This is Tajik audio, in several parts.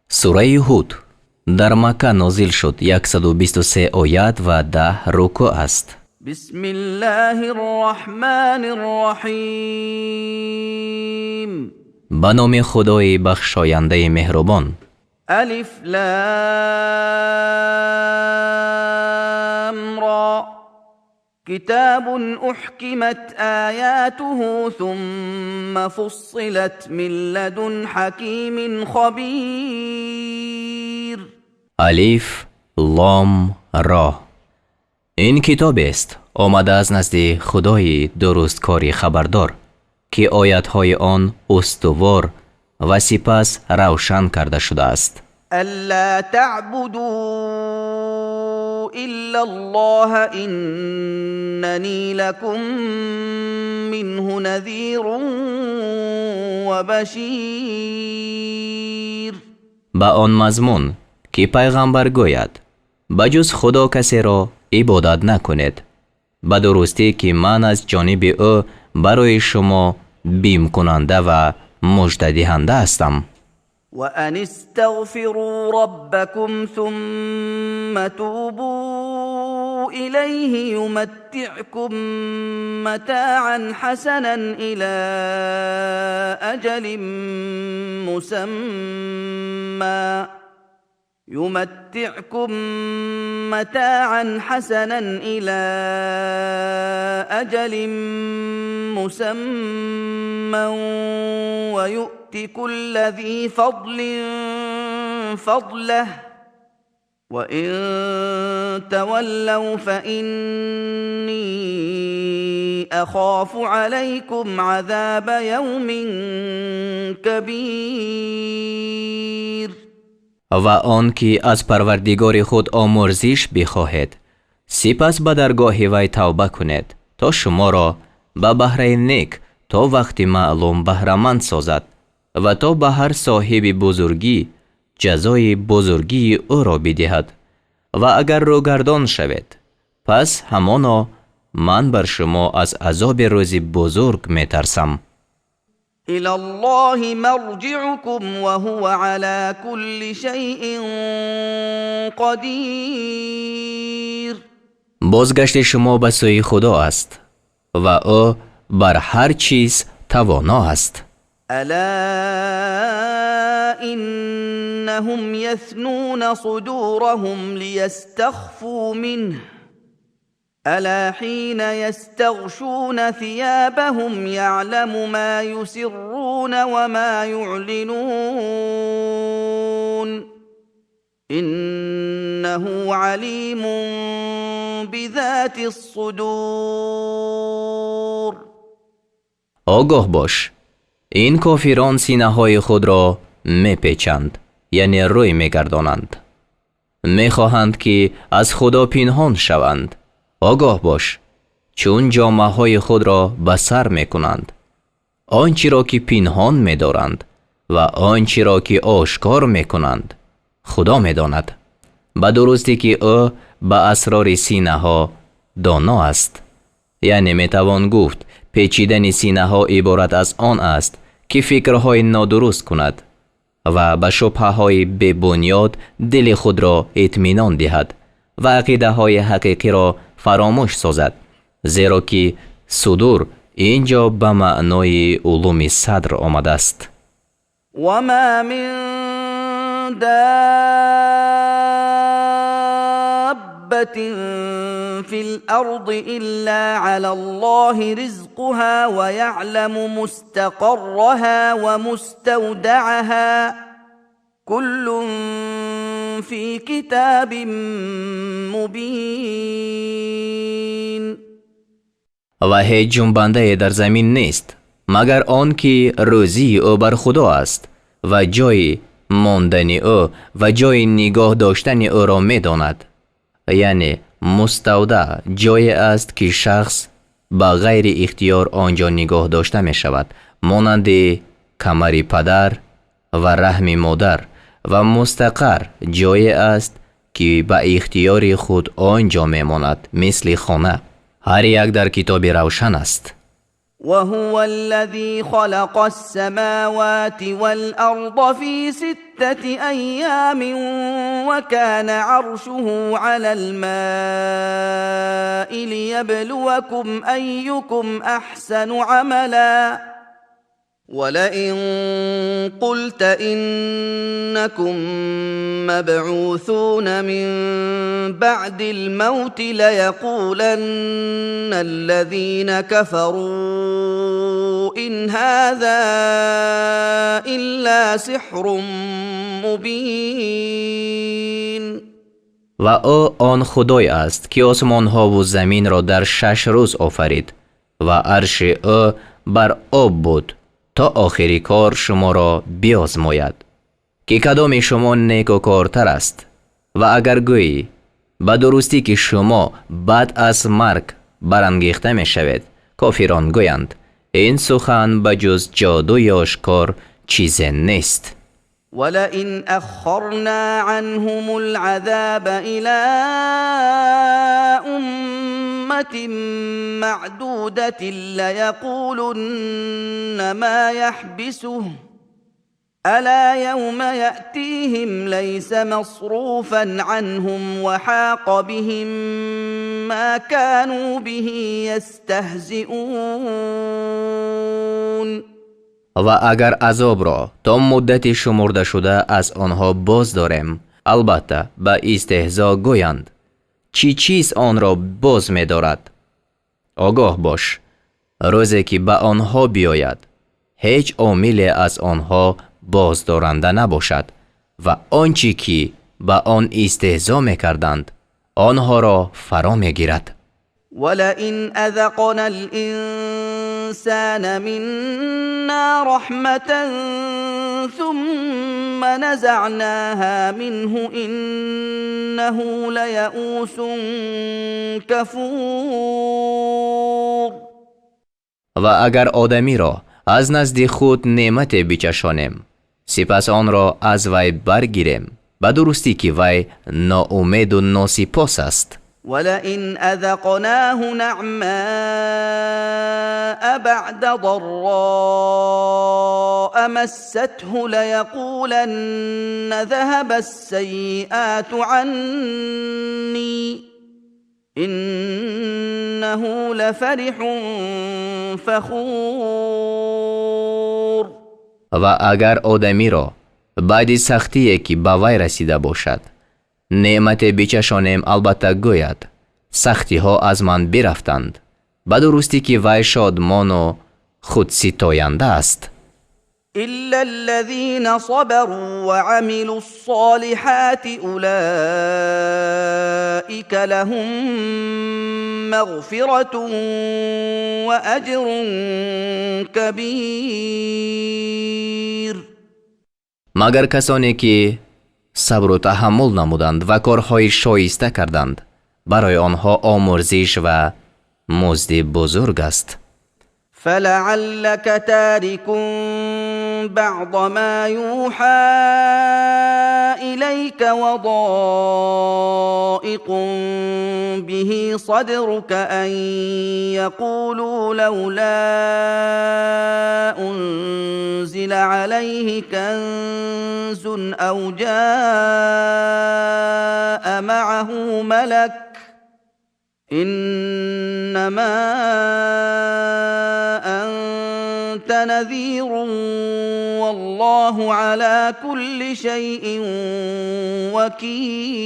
Сураи Ҳуд дар Макка нозил шуд, 123 оят ва 10 рукӯъ аст. بسم الله الرحمن الرحيم. Ба номи Худои бахшояндаи меҳрубон. ألف لام را. كتاب أحكمت آياته ثم فصلت من لدن حكيم خبير. Алиф, Лом, Ро. Ин китобест, омада аз назди Худои дурусткори хабардор, ки оятҳои он устувор ва сипас равшан карда шудааст. ألا تعبدوا إلا الله، إنني لكم منه نذير وبشير. Ба он мазмун, ки пайғамбар гӯяд: «Ба ҷуз Худо касеро ибодат накунед. Ба дурустӣ, ки ман аз ҷониби ӯ барои шумо бимкунанда ва муждадиҳанда ҳастам». وأن استغفروا ربكم ثم توبوا إليه يمتعكم متاعا حسنا إلى أجل مسمى، يمتعكم متاعا حسنا إلى أجل مسمى ويؤت كل ذي فضل فضله، وإن تولوا فإني أخاف عليكم عذاب يوم كبير. Ва он ки аз Парвардигори худ омӯрзиш бихоҳед, сипас ба даргоҳи вай тавба кунед, то шуморо ба баҳраи нек то вақти маълум баҳраманд созад ва то ба ҳар соҳиби бузургӣ ҷазои бузургии ӯро бидиҳад. Ва агар рӯгардон шавед, пас ҳамоно ман бар шумо аз азоби рӯзи бузург метарсам. إلى الله مرجعكم وهو على كل شيء قدير. Бозгашти шумо ба сӯи Худо аст ва ӯ бар ҳар чиз тавоно аст. ألا إنهم يثنون صدورهم ليستخفوا منه، ألا حين يستغشون ثيابهم يعلم ما يسرون وما يعلنون، إنه عليم بذات الصدور. Огоҳ бош, ин кофирон синаҳои худро мепечанд, яъне рӯй мегардонанд, мехоҳанд, ки аз Худо пинҳон шаванд. Огоҳ бош, чун ҷомаҳои худро ба сар мекунанд, он чиро ки пинҳон медоранд ва он чиро ки ошкор мекунанд, Худо медонад. Ба дурустӣ, ки ӯ ба асрори синаҳо доно аст. Яъне метавон гуфт, печидани синаҳо иборат аз он аст, ки фикрҳои нодуруст кунад ва ба шубҳаҳои бебунёд дили худро итминон диҳад ва ақидаҳои ҳақиқиро фаромӯш созад, зеро ки судур ин ҷо ба маънои улуми садр омадааст. وما من دابة في الأرض إلا على الله رزقها ويعلم مستقرها ومستودعها، كل في كتاب مبين. Ва ҳеҷ ҷунбандае дар замин нест, магар он ки рӯзии ӯ бар Худо аст ва ҷойи мондани ӯ ва ҷойи нигоҳ доштани ӯро медонад. Яъне муставдаъ ҷое аст, ки шахс ба ғайри ихтиёр он ҷо нигоҳ дошта мешавад, монанди камари падар ва раҳми модар, ва мустақар ҷое аст, ки ба ихтиёри худ он ҷо мемонад, мисли хона. Ҳар як дар китоби равшан аст. وهو الذي خلق السماوات والأرض في 6 أيام وكان عرشه على الماء ليبلوكم أيكم أحسن عملا ولئن قلت إنكم مبعوثون من بعد الموت ليقولن الذين كفروا إن هذا إلا سحر مبين. Ва ӯ он Худой аст, ки осмонҳову заминро дар 6 рӯз офарид ва арши ӯ бар об буд то охири кор шуморо биозмояд, ки кадоми шумо некӯкортар аст. Ва агар гӯӣ ба дурустӣ ки шумо баъд аз марг барангехта мешавед, кофирон гӯянд ин сухан ба ҷуз ҷодуи ошкор чизе нест. ولئن أخرنا عنهم العذاب إلى أمة معدودة ليقولن ما يحبسه ألا يوم يأتيهم ليس مصروفا عنهم وحاق بهم ما كانوا به يستهزئون. Ва агар азобро то муддати шумурдашуда аз онҳо боз дорем, албатта ба истеҳзо гӯянд чӣ чиз онро боз медорад. Огоҳ бош, рӯзе ки ба онҳо биёяд, ҳеҷ омиле аз онҳо боздоранда набошад ва он чӣ ки ба он истеҳзо мекарданд, онҳоро фаро мегирад. ولئن أذقنا الإنسان منا رحمة ثم نزعناها منه إنه ليئوس كفور. Ва агар одамиро аз назди худ неъмате бичашонем, сипас онро аз вай баргирем, ба дурустӣ ки вай ноумеду носипос аст. ولئن أذقناه نعماء بعد ضراء مسته ليقولن ذهب السيئات عني إنه لفرح فخور. Ва агар одамиро баъди сахтие ки ба вай расида бошад, неъмате бичашонем, албатта гӯяд сахтиҳо аз ман бирафтанд, ба дурустӣ ки вай шодмону худситоянда аст. إلا الذين صبروا وعملوا الصالحات أولئك لهم مغفرة وأجر كبير. Магар касоне ки сабру таҳаммул намуданд ва корҳои шоиста карданд, барои онҳо омурзиш ва музди бузург аст. فلعلك تارك بعض ما يوحى إليك وضائق به صدرك أن يقولوا لولا أنزل عليه كنز أو جاء معه ملك إنما أنت نذير والله على كل شيء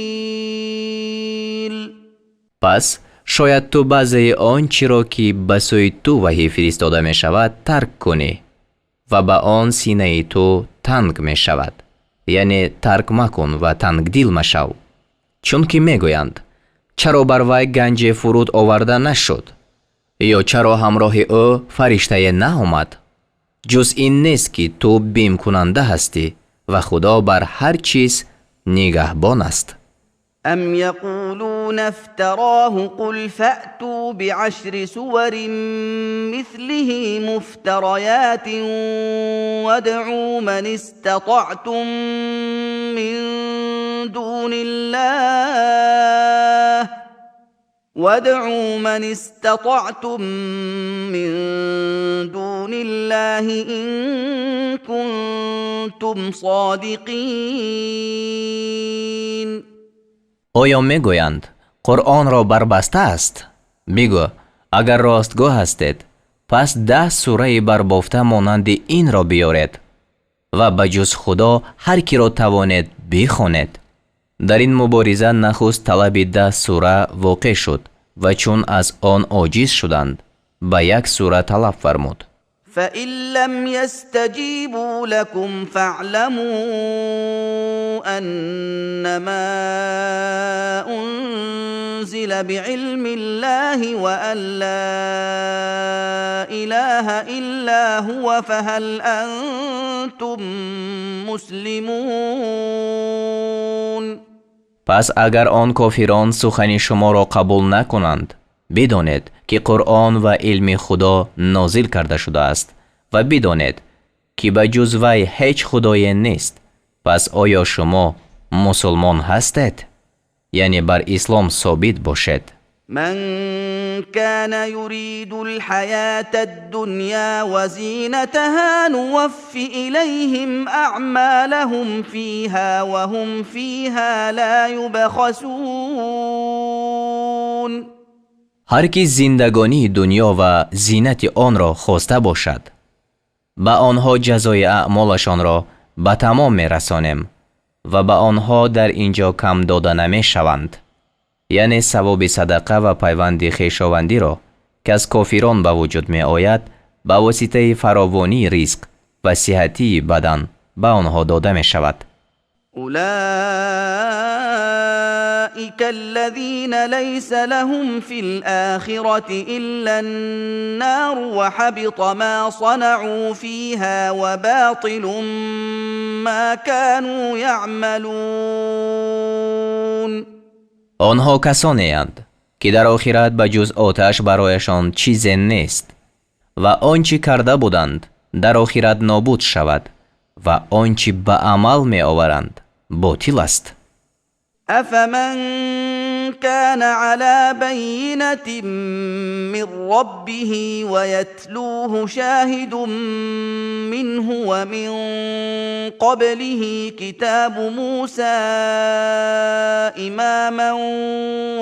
وكيل. Пас шояд ту баъзеи он чиро ки ба сӯи ту ваҳй фиристода мешавад тарк кунӣ ва ба он синаи ту танг мешавад, яъне тарк макун ва тангдил машав, чунки мегӯянд чаро бар вай ганҷе фуруд оварда нашуд ё чаро ҳамроҳи ӯ фариштае наомад. Ҷуз ин нест ки ту бимкунанда ҳастӣ ва Худо бар ҳар чиз нигаҳбон аст. أم يقولون افتراه قل فأتوا ب10 سور مثله مفتريات وادعوا من استطعتم من دون الله وادعوا من استطعتم من دون الله إن كنتم صادقين. Оё мегӯянд, Қуръонро барбаста аст? Бигӯ: агар ростгӯ ҳастед, пас 10 сураи барбофта монанди инро биёред ва ба ҷуз Худо ҳар киро тавонед бихонед. Дар ин мубориза нахуст талаби 10 сура воқеъ шуд ва чун аз он оҷиз шуданд, ба як сура талаб фармуд. فإن لم يستجيبوا لكم فاعلموا أنما أنزل بعلم الله وأن لا إله إلا هو فهل أنتم مسلمون. Пас агар он кофирон сухани шуморо қабул накунанд, бидонед, ки Қуръон ва илми Худо нозил карда шудааст ва бидонед, ки ба ҷуз вай ҳеҷ худое нест. Пас оё шумо мусулмон ҳастед? Яъне бар ислом собит бошед. من كان يريد الحياة الدنيا وزينتها نوف إليهم أعمالهم فيها وهم فيها لا يبخسون. Ҳар ки зиндагонии дунё ва зинати онро хоста бошад, ба онҳо ҷазои аъмолашонро ба тамом мерасонем ва ба онҳо дар ин ҷо кам дода намешаванд. Яъне савоби садақа ва пайванди хешовандиро, ки аз кофирон ба вуҷуд меояд, ба воситаи фаровонии ризқ ва сиҳатии бадан ба онҳо дода мешавад. أولئك الذين ليس لهم في الآخرة إلا النار وحبط ما صنعوا فيها وباطل ما كانوا يعملون. Онҳо касонеанд, ки дар охират ба ҷуз оташ барояшон чизе нест ва он чӣ карда буданд, дар охират нобуд шавад ва он чӣ ба амал меоваранд, ботил аст. أفمن كان على بينة من ربه ويتلوه شاهد منه ومن قبله كتاب موسى إماما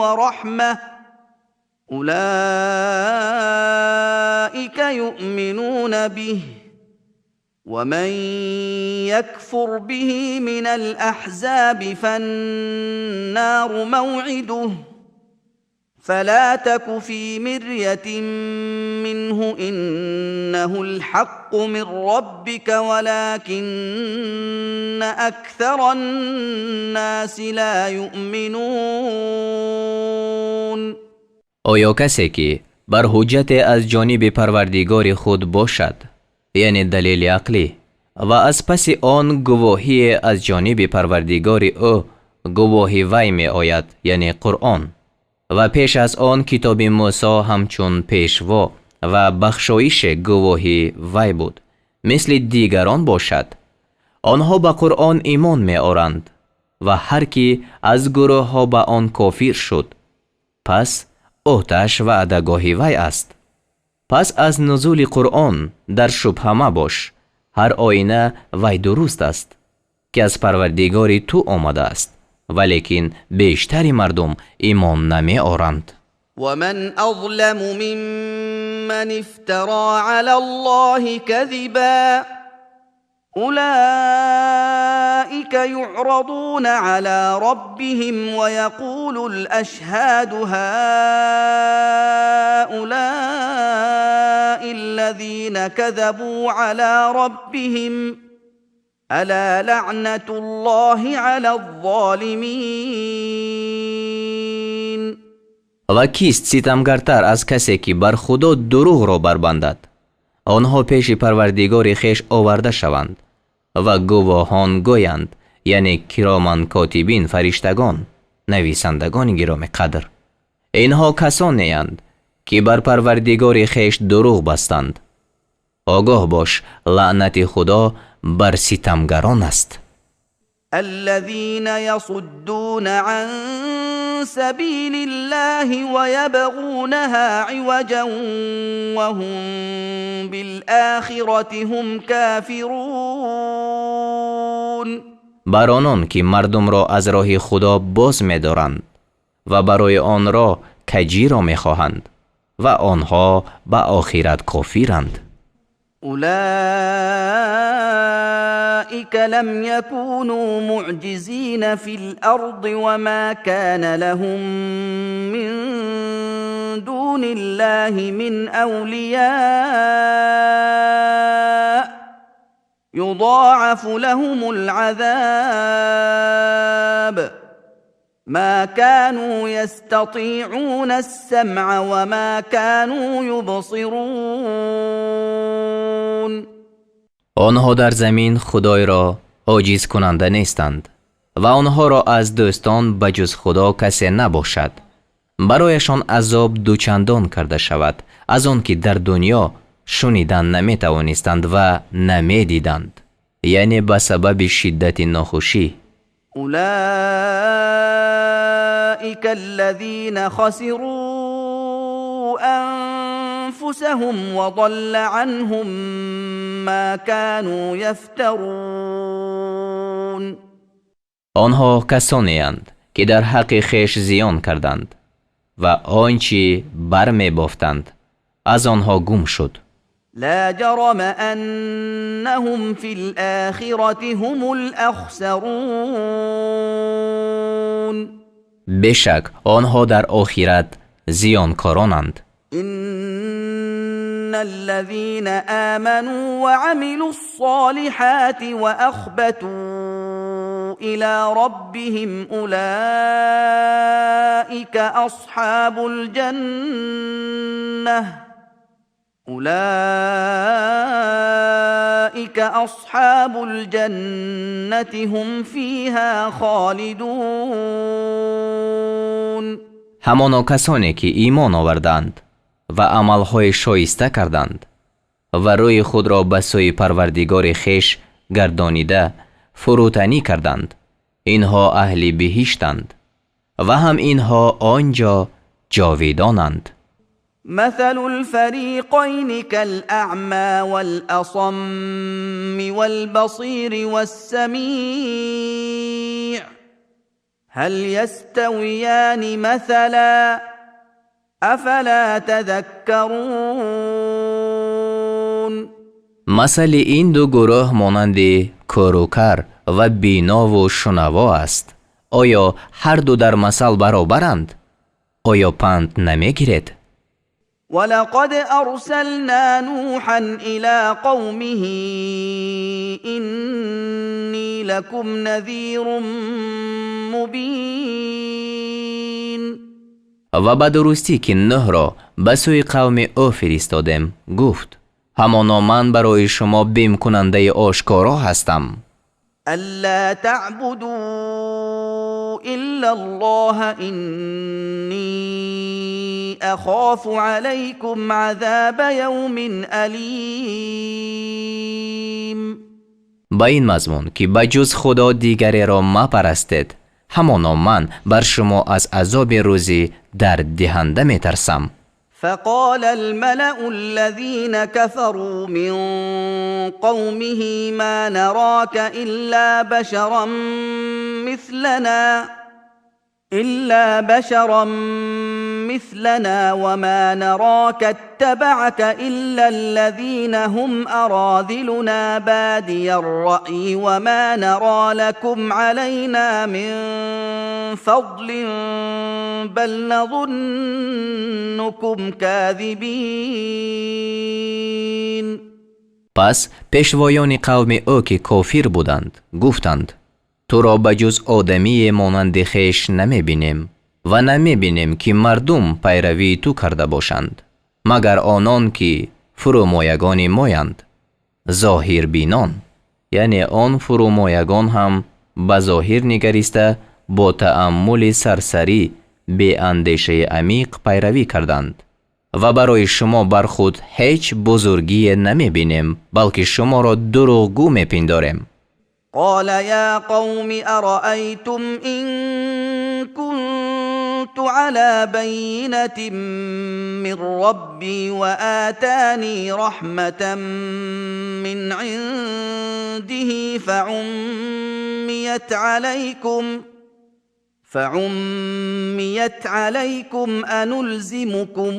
ورحمة أولئك يؤمنون به ومن يكفر به من الأحزاب فالنار موعده فلا تك في مرية منه إنه الحق من ربك ولكن أكثر الناس لا يؤمنون. Оё касе, ки бар ҳуҷҷате аз ҷониби Парвардигори худ бошад, яъне далели ақлӣ, ва аз паси он гувоҳие аз ҷониби Парвардигори ӯ гувоҳи вай меояд, яъне Қуръон, ва пеш аз он китоби Мусо ҳамчун пешво ва бахшоише гувоҳи вай буд, мисли дигарон бошад? Онҳо ба Қуръон имон меоранд ва ҳар ки аз гурӯҳҳо ба он кофир шуд, пас оташ ваъдагоҳи вай аст. Пас аз нузули Қуръон дар шубҳа мабош. Ҳар оина вай дуруст аст, ки аз Парвардигори ту омадааст, валекин бештари мардум имон намеоранд. ومن أظلم ممن افترى على الله كذبا أولئك يعرضون على ربهم ويقول الأشهاد هؤلاء الذين كذبوا على ربهم ألا لعنة الله على الظالمين. Ва кист ситамгартар аз касе, ки бар Худо дурӯғро барбандад? Онҳо пеши Парвардигори хеш оварда шаванд ва гувоҳон гӯянд, яъне кироман котибин, фариштагон, нависандагони гироми қадр: инҳо касонеянд, ки бар Парвардигори хеш дурӯғ бастанд. Огоҳ бош, лаънати Худо бар ситамгарон аст. الذين يصدون عن سبيل الله ويبغونها عوجا وهم بالآخرة هم كافرون. Бар онон ки мардумро аз роҳи Худо боз медоранд ва барои он роҳ каҷиро мехоҳанд ва онҳо ба охират кофиранд. أولئك لم يكونوا معجزين في الأرض وما كان لهم من دون الله من أولياء يضاعف لهم العذاب ما كانوا يستطيعون السمع وما كانوا يبصرون. Онҳо дар замин Худойро оҷизкунанда нестанд ва онҳоро аз дӯстон ба ҷуз Худо касе набошад. Барояшон азоб дучандон карда шавад, аз он ки дар дунё шунидан наметавонистанд ва намедиданд, яъне ба сабаби шиддати нохушӣ. أولئك الذين خسروا أنفسهم وضل عنهم ما كانوا يفترون. Онҳо касонеанд, ки дар ҳаққи хеш зиён карданд ва он чӣ бармебофтанд, аз онҳо гум шуд. لا جرم أنهم في الآخرة هم الأخسرون. Бешак, онҳо дар охират зиёнкоронанд. إن الذين آمنوا وعملوا الصالحات وأخبتوا إلى ربهم أولئك أصحاب الجنة أولئك أصحاب الجنة هم فيها خالدون. Ҳамоно касоне ки имон оварданд ва амалҳои шоиста карданд ва рӯи худро ба сӯи Парвардигори хеш гардонида фурӯтанӣ карданд, инҳо аҳли биҳиштанд ва ҳам инҳо он ҷо ҷовидонанд. مثل الفريقين كالأعمى والأصم والبصير والسميع هل يستويان مثلا أفلا تذكرون. Масали ин ду гурӯҳ монанди кӯрукар ва бинову шунаво аст. Оё ҳарду дар масал баробаранд? Оё панд намегиред? ولقد أرسلنا نوحا إلى قومه إني لكم نذير مبين. Ва ба дурустӣ, ки Нӯҳро ба сӯи қавми ӯ фиристодем, гуфт: ҳамоно ман барои шумо бимкунандаи ошкоро ҳастам. ألا تعبدوا إلا الله إني أخاف عليكم عذاب يوم أليم. Ба ин мазмун, ки ба ҷуз Худо дигареро мапарастед, ҳамоно ман бар шумо аз азоби рӯзи дарддиҳанда метарсам. فقال الملأ الذين كفروا من قومه ما نراك إلا بشرا مثلنا وما نراك اتبعك إلا الذين هم أراذلنا بادي الرأي وما نرى لكم علينا من فضل بل نظنكم كاذبين. Пас пешвоёни қавми ӯ, ки кофир буданд, гуфтанд: туро ба ҷуз одамие монанди хеш намебинем ва намебинем, ки мардум пайравии ту карда бошанд, магар онон ки фурӯмоягони моянд, зоҳирбинон, яъне он фурӯмоягон ҳам ба зоҳир нигариста, бо тааммули сарсарӣ, беандешаи амиқ пайравӣ карданд, ва барои шумо бар худ ҳеҷ бузургие намебинем, балки шуморо дурӯғгӯ мепиндорем. قال يا قوم أرأيتم إن كنت على بينة من ربي وآتاني رحمة من عنده فعميت عليكم أنلزمكموها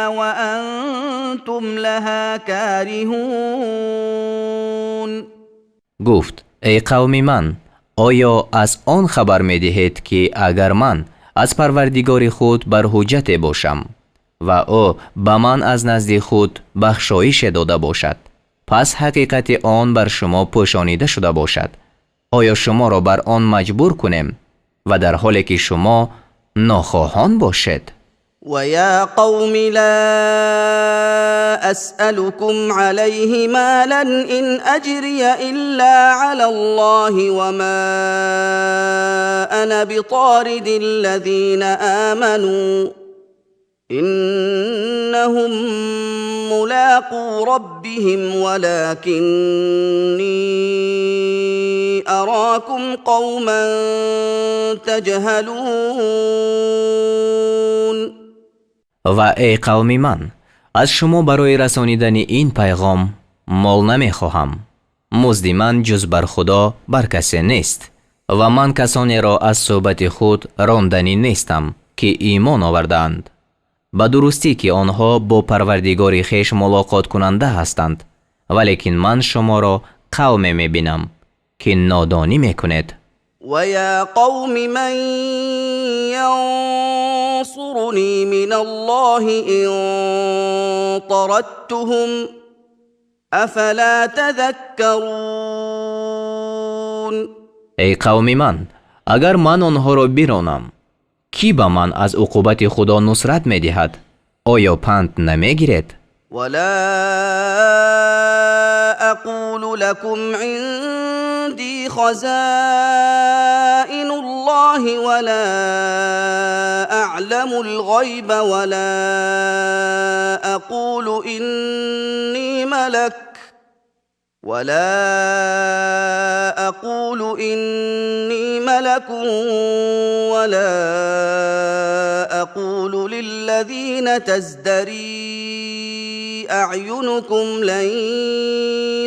وأنتم لها كارهون. Гуфт: эй қавми ман, оё аз он хабар медиҳед, ки агар ман аз Парвардигори худ бар ҳуҷҷате бошам ва ӯ ба ман аз назди худ бахшоише дода бошад, пас ҳақиқати он бар шумо пӯшонида шуда бошад, оё шуморо бар он маҷбур кунем ва дар ҳоле ки шумо нохоҳон бошед? ويا قوم لا أسألكم عليه مالا إن أجري إلا على الله وما أنا بطارد الذين آمنوا إنهم ملاقو ربهم ولكني أراكم قوما تجهلون. Ва эй қавми ман, аз шумо барои расонидани ин пайғом мол намехоҳам. Музди ман ҷуз бар Худо бар касе нест ва ман касонеро аз суҳбати худ ронданӣ нестам, ки имон овардаанд. Ба дурустӣ, ки онҳо бо Парвардигори хеш мулоқоткунанда ҳастанд, валекин ман шуморо қавме мебинам, ки нодонӣ мекунед. ويا قوم من ينصرني من الله إن طردتهم أفلا تذكرون. Эй қавми ман, агар ман онҳоро биронам, кӣ ба ман аз уқубати Худо нусрат медиҳад? Оё панд намегиред? ولا أقول لكم عندي خزائن الله ولا أعلم الغيب ولا أقول إني ملك ولا أقول للذين تزدري أعينكم لن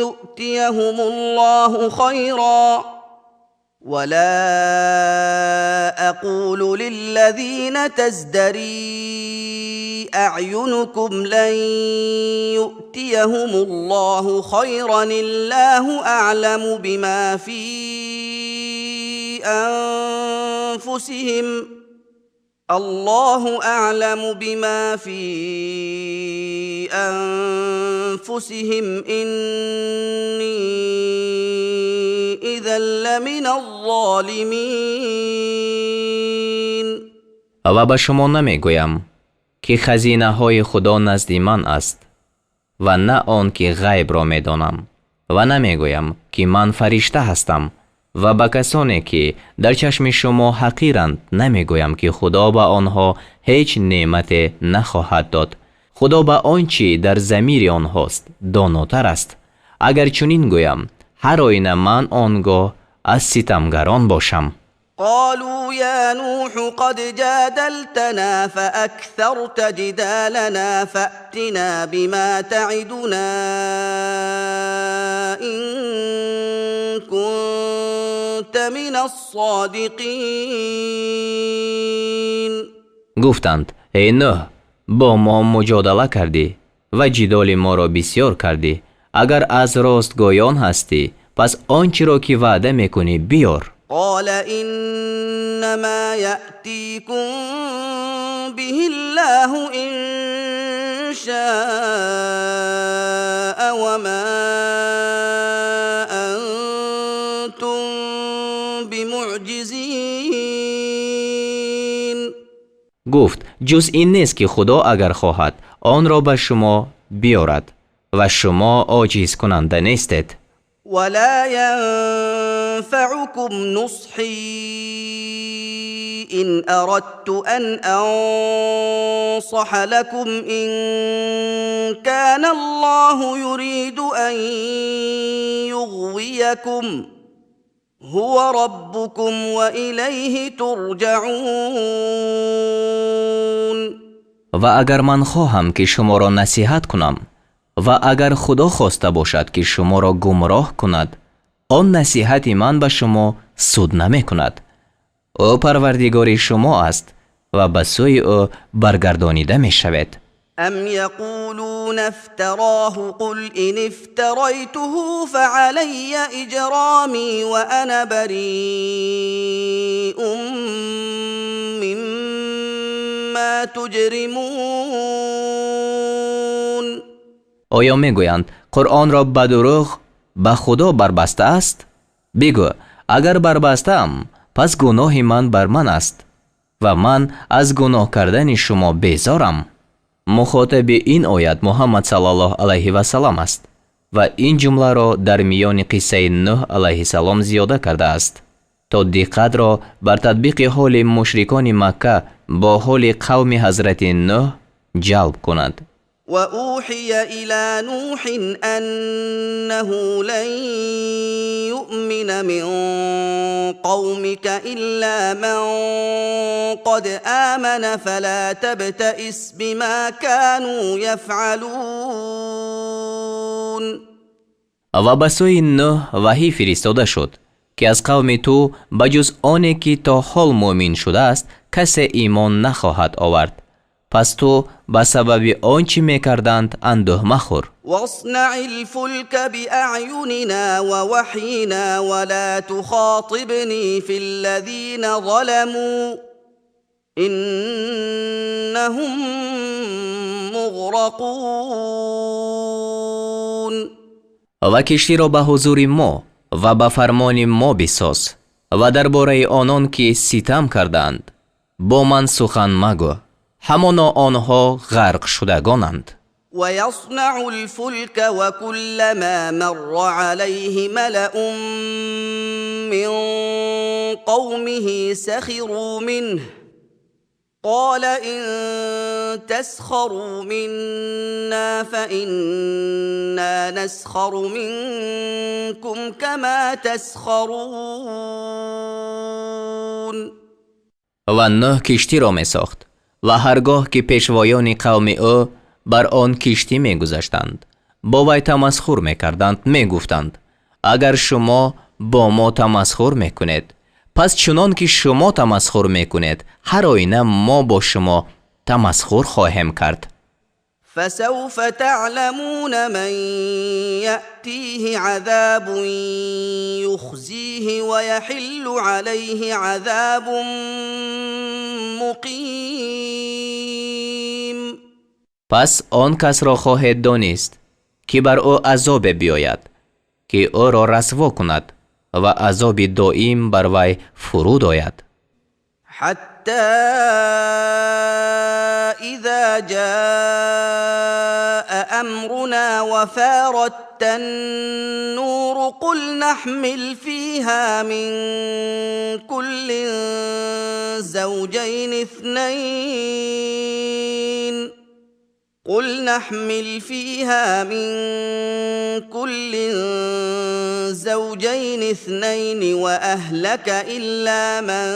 يؤتيهم الله خيرا ولا أقول للذين تزدري أعينكم لن يؤتيهم الله خيرا الله أعلم بما في أنفسهم الله أعلم بما في أنفسهم إني إذا لمن الظالمين. Ва ба шумо намегӯям, ки хазинаҳои Худо назди ман аст ва на он ки ғайбро медонам ва намегӯям, ки ман фаришта ҳастам ва ба касоне, ки дар чашми шумо ҳақиранд, намегӯям, ки Худо ба онҳо ҳеҷ неъмате нахоҳад дод. Худо ба он чӣ дар замири онҳост донотар аст. Агар чунин гӯям, ҳар оина ман он гоҳ аз ситамгарон бошам. قالوا يا نوح قد جادلتنا فأكثرت جدالنا فأتنا بما تعدنا إن كنت من الصادقين. Гуфтанд: эй Нӯҳ, бо мо муҷодала кардӣ ва ҷидоли моро бисёр кардӣ. Агар аз ростгӯён ҳастӣ, пас он чиро ки ваъда мекунӣ, биёр. قال إنما يأتيكم به الله إن شاء وما أنتم بمعجزين. Гуфт: ҷуз ин нест, ки Худо агар хоҳад, онро ба шумо биёрад ва шумо оҷизкунанда нестед. ولا ينفعكم نصحي إن أردت أن أنصح لكم إن كان الله يريد أن يغويكم هو ربكم وإليه ترجعون. Ва агар ман хоҳам, ки шуморо насиҳат кунам, ва агар Худо хоста бошад, ки шуморо гумроҳ кунад, он насиҳати ман ба шумо суд намекунад. Ӯ Парвардигори шумо аст ва ба сӯи Ӯ баргардонида мешавед. أم يقولون افتراه قل إن افتريته فعلي إجرامي وأنا بريء مما تجرمون. Оё мегӯянд: «Қуръонро ба дурӯғ ба Худо барбастааст»? Бигӯ: «Агар барбастаам, пас гуноҳи ман бар ман аст ва ман аз гуноҳ кардани шумо безорам». Мухотаби ин оят Муҳаммад саллаллоҳу алайҳи васаллам аст ва ин ҷумларо дар миёни қиссаи Нӯҳ алайҳиссалом зиёда кардааст, то диққатро бар татбиқи ҳоли мушрикони Макка бо ҳоли қавми ҳазрати Нӯҳ ҷалб кунад. وأوحي إلى نوح أنه لن يؤمن من قومك إلا من قد آمن فلا تبتئس بما كانوا يفعلون. Ва ба сӯи Нӯҳ ваҳӣ фиристода шуд, ки аз қавми ту ба ҷуз оне, ки то ҳол муъмин шудааст, касе имон нахоҳад овард, пас ту ба сабаби он чӣ мекарданд андӯҳ махӯр. واصنع الفلك بأعيننا ووحينا ولا تخاطبني في الذين ظلموا إنهم مغرقون. Ва киштиро ба ҳузури мо ва ба фармони мо бисоз ва дар бораи онон, ки ситам кардаанд, бо ман сухан магӯ, ҳамоно онҳо ғарқшудагонанд. ويصنع الفلك وكلما مر عليه ملأ من قومه سخروا منه قال إن تسخروا منا فإنا نسخر منكم كما تسخرون. Ва Нӯҳ киштиро месохт ва ҳар гоҳ ки пешвоёни қавми ӯ бар он киштӣ мегузаштанд, бо вай тамасхур мекарданд, мегуфтанд: «Агар шумо бо мо тамасхур мекунед, пас чунон ки шумо тамасхур мекунед, ҳар оина мо бо шумо тамасхур хоҳем кард». فسوف تعلمون من يأتيه عذاب يخزيه ويحل عليه عذاب مقيم. Пас он касро хоҳед донист, ки бар ӯ азобе биёяд, ки ӯро расво кунад, ва азоби доим бар вай фуруд ояд. حتى إذا جاء أمرنا وفار التنور قل نحمل فيها من كل زوجين اثنين قل نحمل فيها من كل زوجين اثنين وأهلك إلا من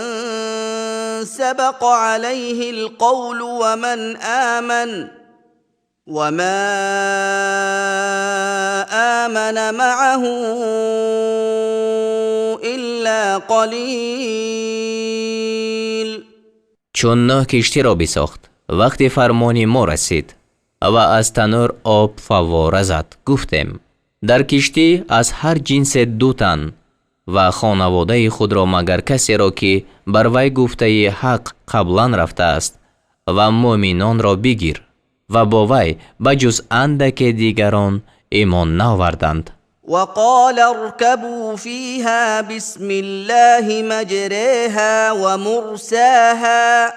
سبق عليه القول ومن آمن وما آمن معه إلا قليل. Чун Нӯҳ киштиро бисохт, вақте фармони мо расид ва аз танӯр об фаввора зад, гуфтем: «Дар киштӣ аз ҳар ҷинсе ду тан ва хонаводаи худро, магар касеро, ки бар вай гуфтаи ҳақ қаблан рафтааст, ва муъминонро бигир». Ва бо вай ба ҷуз андаке дигарон имон наоварданд. وقال اركبوا فيها بسم الله مجريها ومرساها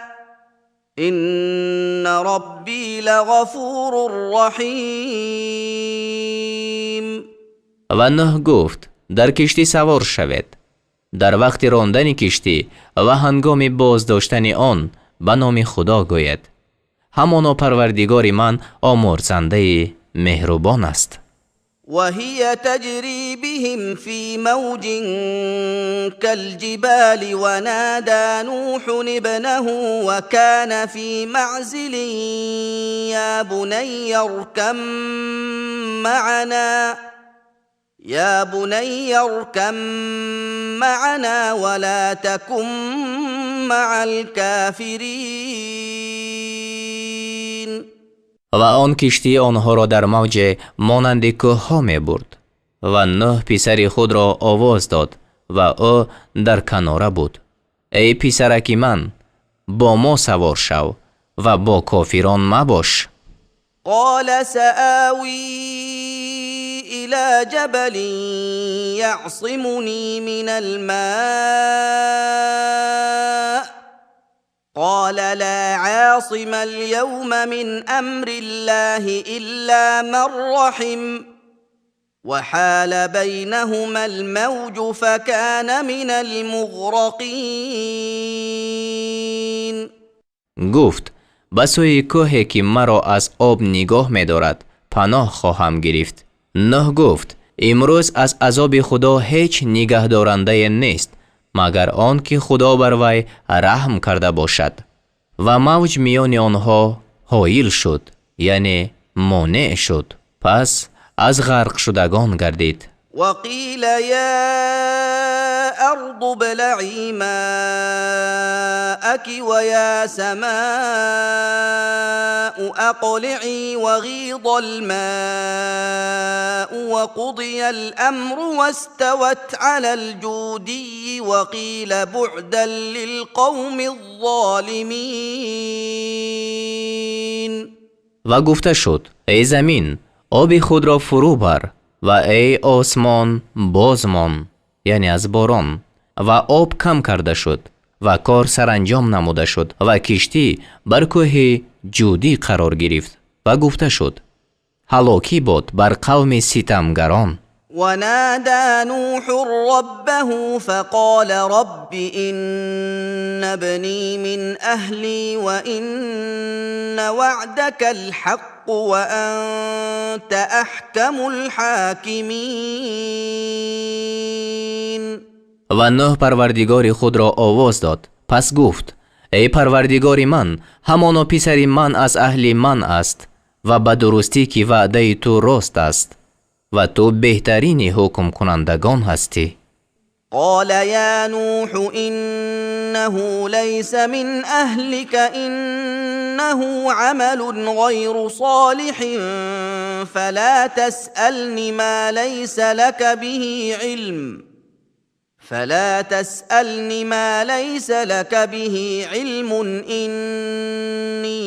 إن ربي لغفور رحيم. Ва Нӯҳ гуфт: «Дар киштӣ савор шавед. Дар вақти рондани киштӣ ва ҳангоми боздоштани он ба номи Худо гӯед. Ҳамоно Парвардигори ман омурзандаи меҳрубон аст». وهي تجري بهم في موج كالجبال ونادى نوح ابنه وكان في معزل يا بني اركب معنا يا بني اركب معنا ولا تكن مع الكافرين. Ва он киштӣ онҳоро дар мавҷе монанди кӯҳҳо мебурд. Ва Нӯҳ писари худро овоз дод, ва ӯ дар канора буд: эй писараки ман, бо мо савор шав ва бо кофирон мабош. قال سآوي إلى جبل يعصمني من الماء. قال لا عاصم اليوم من أمر الله إلا من رحم. وحال بينهما الموج فكان من المغرقين. Гуфт: ба сӯи кӯҳе, ки маро аз об нигоҳ медорад, паноҳ хоҳам гирифт. Нӯҳ гуфт: имрӯз аз азоби Худо ҳеҷ нигаҳдорандае нест, магар он ки Худо бар вай раҳм карда бошад. Ва мавҷ миёни онҳо ҳоил шуд, яъне монеъ шуд, пас аз ғарқшудагон гардид. وقيل يا أرض ابلعي ماءك ويا سماء أقلعي وغيض الماء وقضي الأمر واستوت على الجودي وقيل بعدا للقوم الظالمين. Ва гуфта шуд: эй замин, оби худро фурӯ бар, ва эй осмон, бозмон, яъне аз борон. Ва об кам карда шуд, ва кор саранҷом намуда шуд, ва киштӣ бар кӯҳи Ҷудӣ қарор гирифт, ва гуфта шуд: ҳалокӣ бод бар қавми ситамгарон. ونادى نوح ربه فقال رب إن ابني من أهلي وإن وعدك الحق وأنت أحكم الحاكمين. Ва Нӯҳ Парвардигори худро овоз дод, пас гуфт: эй Парвардигори ман, ҳамоно писари ман аз аҳли ман аст, ва ба дурустӣ, ки ваъдаи ту рост аст, ва ту беҳтарини ҳукмкунандагон ҳастӣ. قال يا نوح إنه ليس من أهلك، إنه عمل غير صالح، فلا تسألن ما ليس لك به علم فلا تسألن ما ليس لك به علم، إني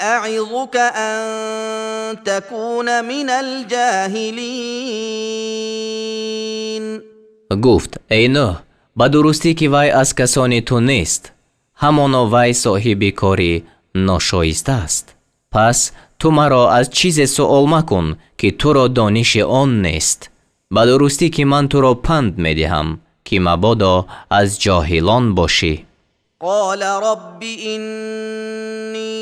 أعظك أن تكون من الجاهلين. Гуфт: эй Нӯҳ, ба дурустӣ, ки вай аз касони ту нест, ҳамоно вай соҳиби кори ношоиста аст. Пас ту маро аз чизе суол макун, ки туро дониши он нест. Ба дурустӣ, ки ман туро панд медиҳам, ки мабодо аз ҷоҳилон бошӣ. قال رب إني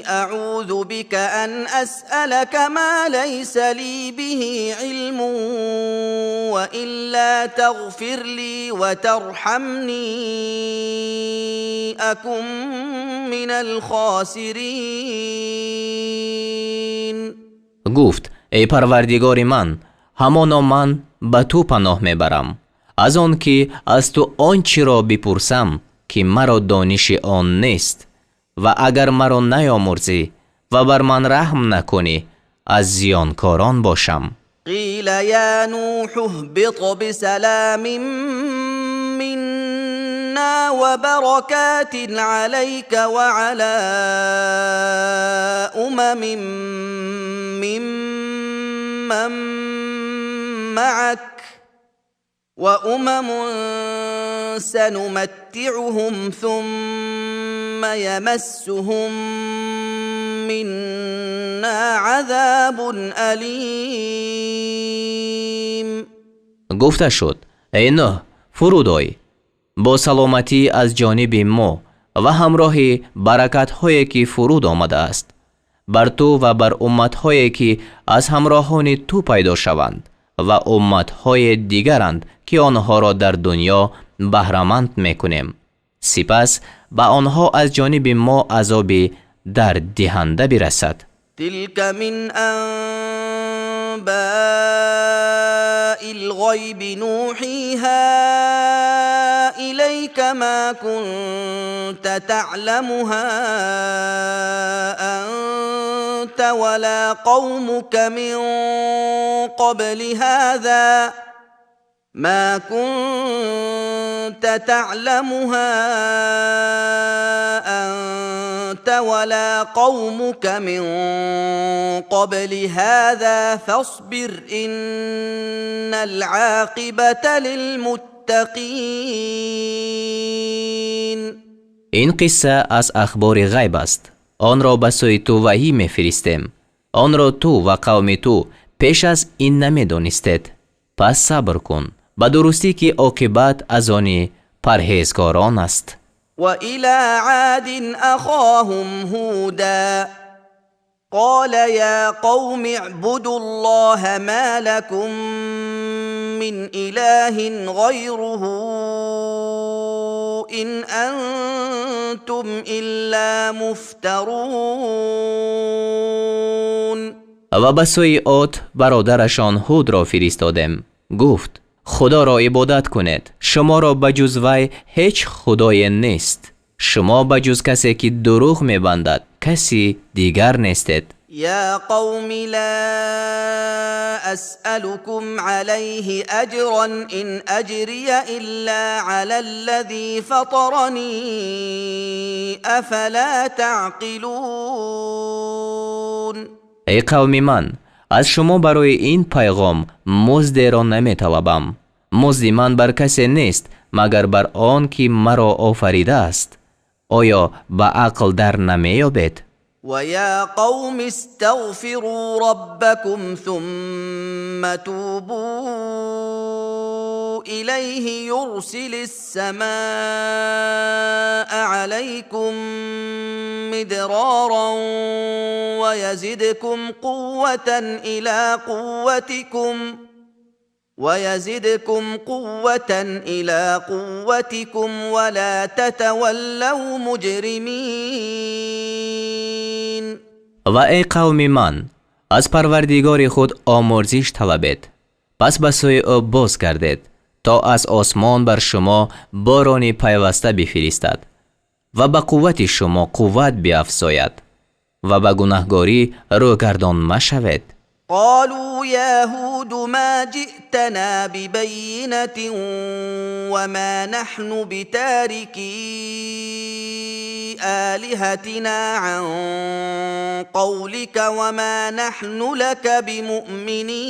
أعوذ بك أن أسألك ما ليس لي به علم، وإلا تغفر لي وترحمني أكن من الخاسرين. Гуфт: эй Парвардигори ман, ҳамоно ман ба ту паноҳ мебарам аз он ки аз ту он чиро бипурсам, ки маро дониши он нест, ва агар маро наёмурзӣ ва бар ман раҳм накунӣ, аз зиёнкорон бошам. قيل يا نوح اهبط بسلام منا وبركات عليك وعلى أمم ممن معك، وأمم سنمتعهم ثم يمسهم منا عذاب أليم. Гуфта шуд: эй Нӯҳ, фуруд ой бо саломатӣ аз ҷониби мо ва ҳамроҳи баракатҳое, ки фуруд омадааст. Бар ту ва бар умматҳое ки аз ҳамроҳони ту пайдо шаванд ва умматҳои дигаранд, ки онҳоро дар дунё баҳраманд мекунем. Сипас ба онҳо аз ҷониби мо азоби дарддиҳанда бирасад. تلك من أنباء الغيب نوحيها إليك ما كنت تعلمها أنت ولا قومك من قبل هذا ما كنت تعلمها أنت ولا قومك من قبل هذا فاصبر إن العاقبة للمتقين. Ин қисса аз ахбори ғайб аст. Онро ба сӯи ту ваҳӣ мефиристем. Онро ту ва қавми ту пеш аз ин намедонистед. Пас сабр кун, ба дурустӣ ки оқибат аз они парҳезгорон аст. وإلى عاد أخاهم هودا قال يا قوم اعبدوا الله ما لكم من إله غيره إن أنتم إلا مفترون. Ва ба сӯи Од бародарашон Ҳудро фиристодем. Гуфт: Худоро ибодат кунед, шуморо ба ҷуз вай ҳеҷ худое нест. Шумо ба ҷуз касе ки дурӯғ мебандад, каси дигар нестед. يا قوم لا أسألكم عليه أجرا إن أجري إلا على الذي فطرني أفلا تعقلون. Эй қавми ман, аз шумо барои ин пайғом муздеро наметалабам. Музди ман бар касе нест, магар бар он ки маро офаридааст. Оё ба ақл дар намеёбед? ويا قوم استغفروا ربكم ثم توبوا إليه يرسل السماء عليكم مدرارا ويزدكم قوة إلى قوتكم ولا تتولوا مجرمين. Ва эй қавми ман, аз Парвардигори худ омурзиш талабед, пас ба сӯи ӯ боз гардед, то аз осмон бар шумо борони пайваста бифиристад ва ба қуввати шумо қувват биафзояд ва ба гунаҳгорӣ рӯгардон машавед. قالوا يا هود ما جئتنا ببينة وما نحن بتاركي آلهتنا عن قولك وما نحن لك بمؤمنين.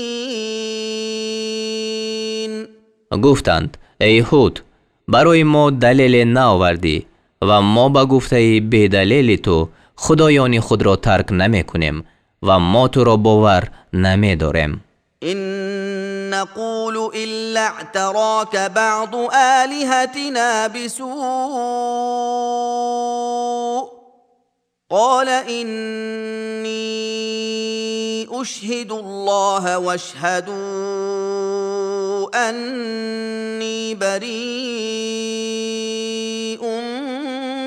Гуфтанд: эй Ҳуд, барои мо далеле наовардӣ ва мо ба гуфтаи бедалели ту худоёни худро тарк намекунем ва мо туро бовар намедорем. إن نقول إلا اعتراك بعض آلهتنا بسوء قال إني أشهد الله واشهدوا أني بريء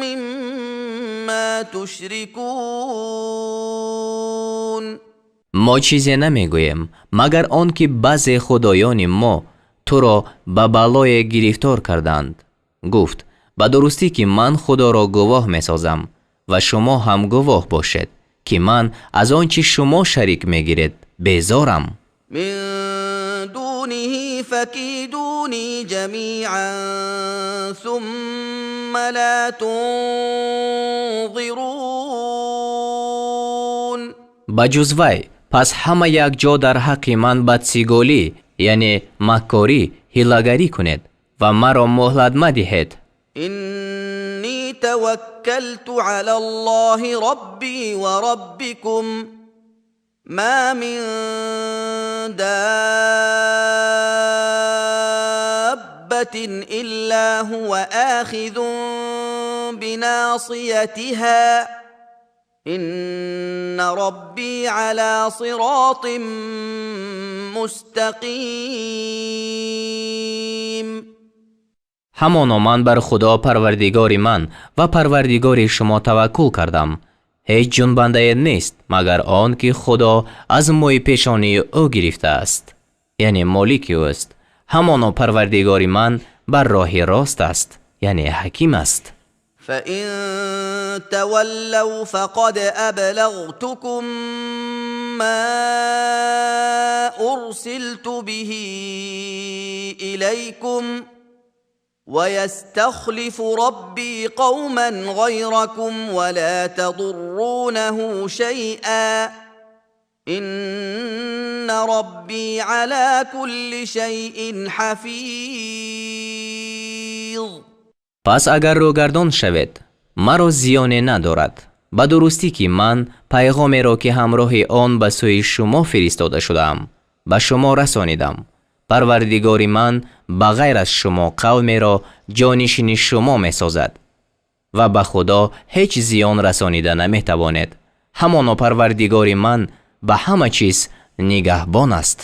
مما تشركون. Мо чизе намегӯем, магар он ки баъзе худоёни мо туро ба балое гирифтор карданд. Гуфт: ба дурустӣ ки ман Худоро гувоҳ месозам ва шумо ҳам гувоҳ бошед, ки ман аз он чи шумо шарик мегиред безорам. من دونه فكيدوني جميعا ثم لا تنظرون. Ба ҷуз вай пас ҳама якҷо дар ҳаққи ман бадсиголӣ, яъне маккорӣ, ҳилагарӣ кунед ва маро муҳлат мадиҳед. إني توكلت على الله ربي وربكم ما من دابة إلا هو آخذ بناصيتها. إن ربي على صراط مستقيم. Ҳамоно ман бар Худо, Парвардигори ман ва Парвардигори шумо, таваккул кардам. Ҳеҷ ҷунбандае нест, магар он ки Худо аз мӯи пешонии ӯ гирифтааст, яъне молики ӯст. Ҳамоно Парвардигори ман бар роҳи рост аст, яъне ҳаким аст. فإن تولوا فقد أبلغتكم ما أرسلت به إليكم ويستخلف ربي قوما غيركم ولا تضرونه شيئا إن ربي على كل شيء حفيظ. Пас агар рӯгардон шавед, маро зиёне надорад. Ба дурустӣ, ки ман пайғомеро, ки ҳамроҳи он ба сӯи шумо фиристода шудаам, ба шумо расонидам. Парвардигори ман ба ғайр аз шумо қавмеро ҷонишини шумо месозад ва ба Худо ҳеҷ зиён расонида наметавонед. Ҳамоно Парвардигори ман ба ҳама чиз нигаҳбон аст.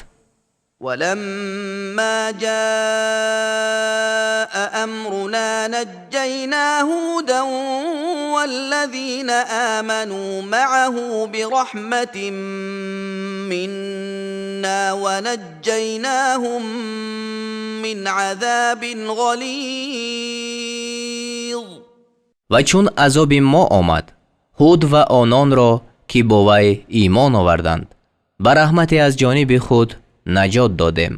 ولما جاء امرنا نجينا هودا والذين امنوا معه برحمه منا ونجيناهم من عذاب غليظ. Ва чун азоби мо омад, Ҳуд ва ононро, ки бо вай имон оварданд, ба раҳмате аз ҷониби худ наҷот додем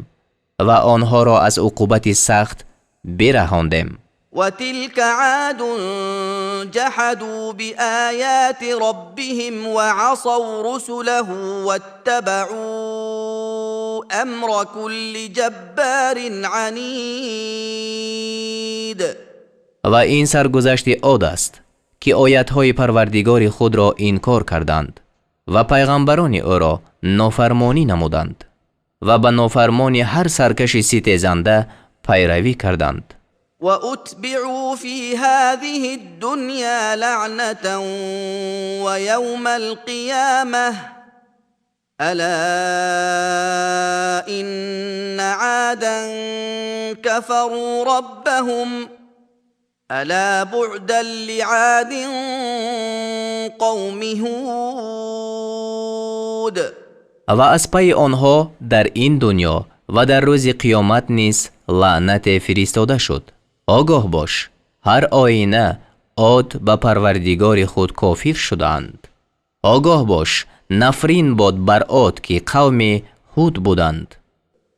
ва онҳоро аз уқубати сахт бираҳондем. وتلك عاد جحدوا بآيات ربهم وعصوا رسله واتبعوا أمر كل جبار عنيد. Ва ин саргузашти Од аст, ки оятҳои Парвардигори худро инкор карданд ва пайғамбарони ӯро нофармонӣ намуданд ва ба нофармони ҳар саркаши ситезанда пайравӣ карданд. واتبعوا في هذه الدنيا لعنه ويوم القيامه الا ان عادا كفروا ربهم الا بعدا لعاد قوم هود. Ва аз пайи онҳо дар ин дунё ва дар рӯзи қиёмат низ лаънате фиристода шуд. Огоҳ бош, ҳар оина Од ба Парвардигори худ кофир шудаанд. Огоҳ бош, нафрин бод бар Од, ки қавми Ҳуд буданд.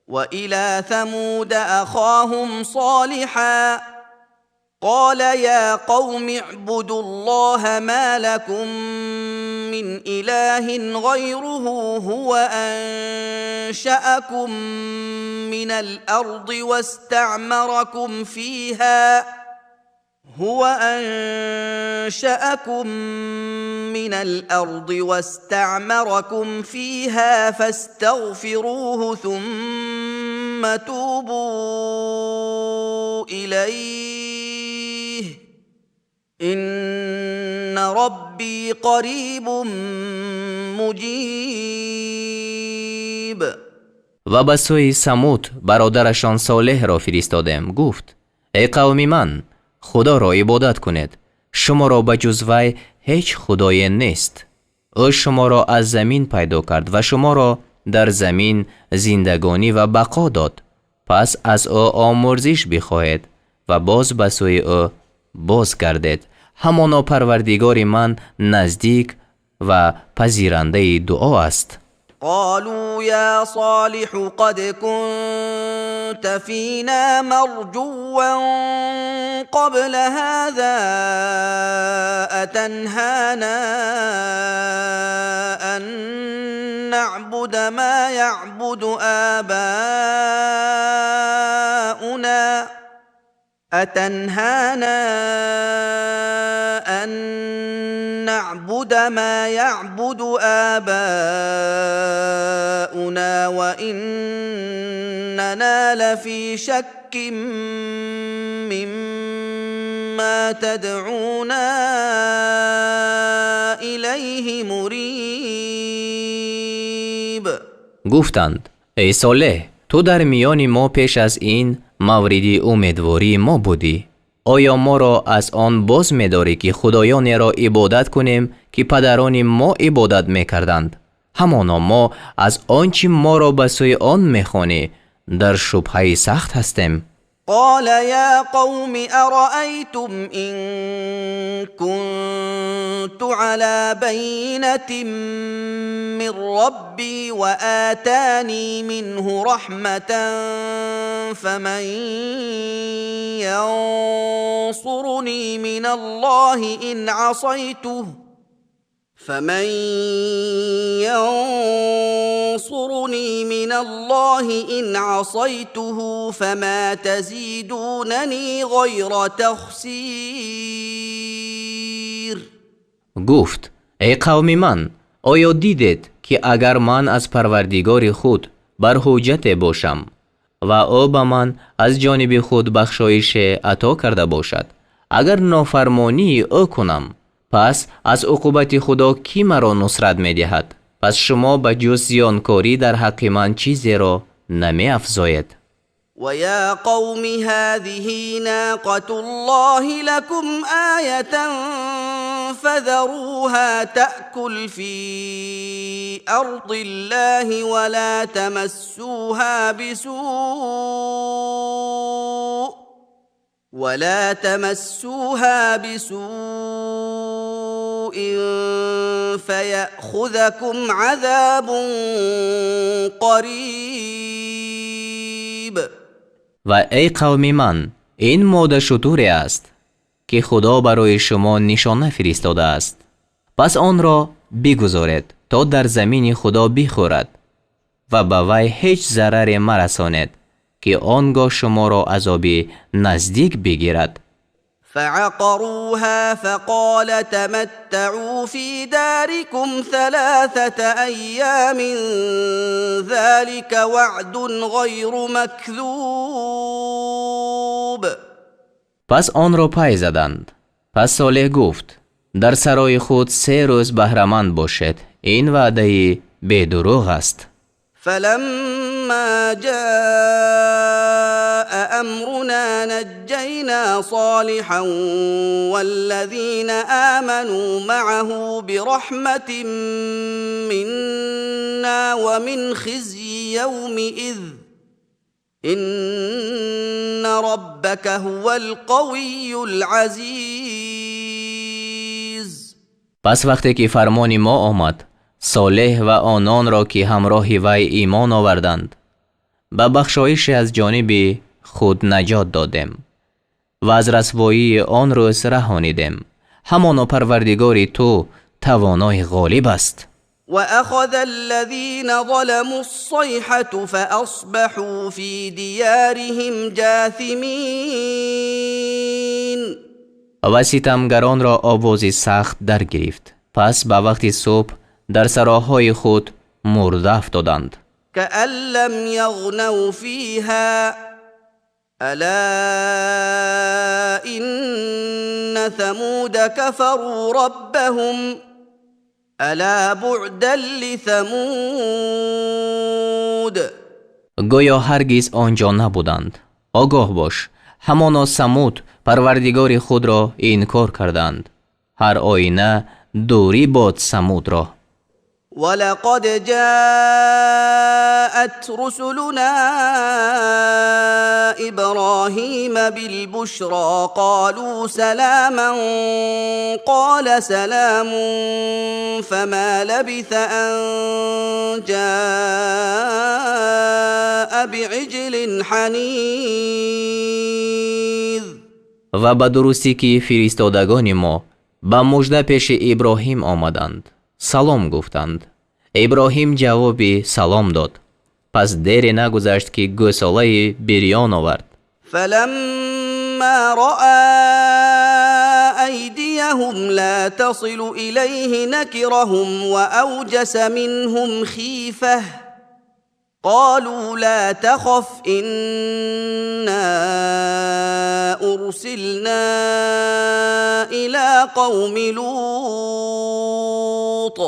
والى ثمود اخاهم صالحا قال يا قوم اعبدوا الله ما لكم من اله غيره هو انشاكم من الارض واستعمركم فيها هو انشاكم من الارض واستعمركم فيها فاستغفروه ثم توبوا اليه ان ربي قريب مجيب. Ва ба сӯи Самуд бародарашон Солеҳро фиристодем. Гуфт: «Эй қавми ман, Худоро ибодат кунед, шуморо ба ҷуз вай ҳеҷ худое нест. Ӯ шуморо аз замин пайдо кард ва шуморо дар замин зиндагонӣ ва бақо дод. Пас аз ӯ омӯрзиш бихоҳед ва боз ба сӯи ӯ боз гардед. Ҳамоно Парвардигори ман наздик ва пазирандаи дуо аст». قالوا يا صالح قد كنت فينا مرجوا قبل هذا اتنهانا ان نعبد ما يعبد اباؤنا اتنهانا ان نعبد ما يعبد اباؤنا واننا لفي شك مما تدعونا اليه. إليه مريب. Гуфтанд: эй Солеҳ, ту дар миёни мо пеш аз ин мавриди умедвории мо будӣ. Оё моро аз он боз медорӣ, ки худоёнеро ибодат кунем, ки падарони мо ибодат мекарданд? Ҳамоно мо аз он чӣ моро ба сӯи он мехонӣ дар шубҳаи сахт ҳастем. قال يا قوم أرأيتم إن كنت على بينة من ربي وآتاني منه رحمة فمن ينصرني من الله إن عصيته فمن ينصرني من الله إن عصيته فما تزيدونني غير تخسير. Гуфт: эй қавми ман, оё дидед, ки агар ман аз Парвардигори худ бар ҳуҷҷате бошам ва ӯ ба ман аз ҷониби худ бахшоише ато карда бошад, агар нофармонии ӯ кунам, пас аз уқубати Худо кӣ маро нусрат медиҳад? Пас шумо ба ҷуз зиёнкорӣ дар ҳаққи ман чизеро намеафзоед. ويا قوم هذه ناقة الله لكم آية فذروها تأكل في أرض الله ولا تمسوها بسوء فيأخذكم عذاب قريب. Ва эй қавми ман, ин мода шутуре аст, ки Худо барои шумо нишона фиристодааст. Пас онро бигузоред, то дар замини Худо бихӯрад ва ба вай ҳеҷ зараре марасонед, ки он гоҳ шуморо азоби наздик бигирад. فعقروها فقال تمتعوا في داركم 3 أيام ذلك وعد غير مكذوب. Пас онро пай заданд. Пас Солеҳ гуфт: дар сарои худ 3 рӯз баҳраманд бошед, ин ваъдаи бедурӯғ аст. فلما جاء أمرنا نجينا صالحا والذين آمنوا معه برحمة منا ومن خزي يومئذ إن ربك هو القوي العزيز. Пас вақте ки фармони мо омад, Солеҳ ва ононро, ки ҳамроҳи вай имон оварданд, ба бахшоише аз ҷониби худ наҷот додем ва аз расвоии он рӯз раҳонидем. Ҳамоно Парвардигори ту тавонои ғолиб аст. وأخذ الذين ظلموا الصيحة فأصبحوا في ديارهم جاثمين. Ва ситамгаронро овози сахт даргирифт, пас ба вақти субҳ дар сароҳои худ мурда афтоданд. كأن لم يغنوا فيها ألا إن ثمود كفروا ربهم ألا بعدا لثمود. Гӯё ҳаргиз он ҷо набуданд. Огоҳ бош, ҳамоно Самуд Парвардигори худро инкор карданд. Ҳар оина дурӣ бод Самудро. ولقد جاءت رسلنا إبراهيم بالبشرى قالوا سلاما قال سلام فما لبث أن جاء بعجل حنيذ. Ва ба дурустӣ, ки фиристодагони мо ба мужда пеши Иброҳим омаданд, салом гуфтанд. Иброҳим ҷавоби салом дод. Пас дере нагузашт, ки гӯсолаи бирён овард. فلما رأى أيديهم لا تصل إليه نكرهم وأوجس منهم خيفة قالوا لا تخف إنا أرسلنا إلى قوم لوط. لوط.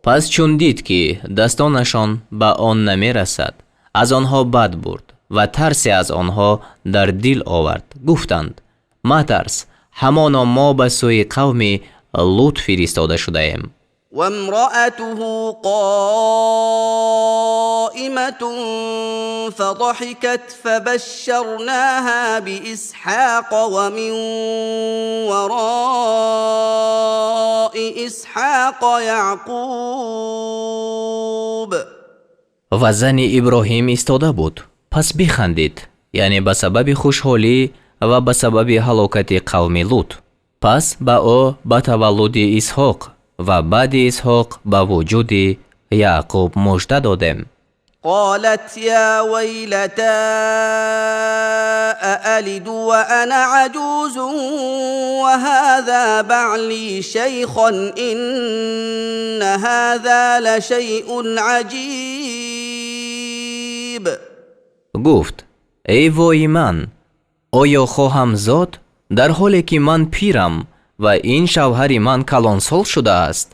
Пас чун дид, ки дастонашон ба он намерасад, аз онҳо бад бурд ва тарсе аз онҳо дар дил овард. Гуфтанд: матарс, ҳамоно мо ба сӯи қавми Лут фиристода шудаем. وامرأته قائمة فضحكت فبشرناها بإسحاق ومن وراء إسحاق يعقوب. Ва зани Иброҳим истода буд, пас бихандид, яъне ба сабаби хушҳолӣ ва ба сабаби ҳалокати қавми Лут. Пас ба ӯ ба таваллуди Исҳоқ ва баъди Исҳоқ ба вуҷуди Яъқуб мужда додем. قالت يا ويلتى أألد وأنا عجوز وهذا بعلي شيخا إن هذا لشيء عجيب. Гуфт: эй вои ман, оё хоҳам зод, дар ҳоле ки ман пирам ва ин шавҳари ман калонсол шудааст?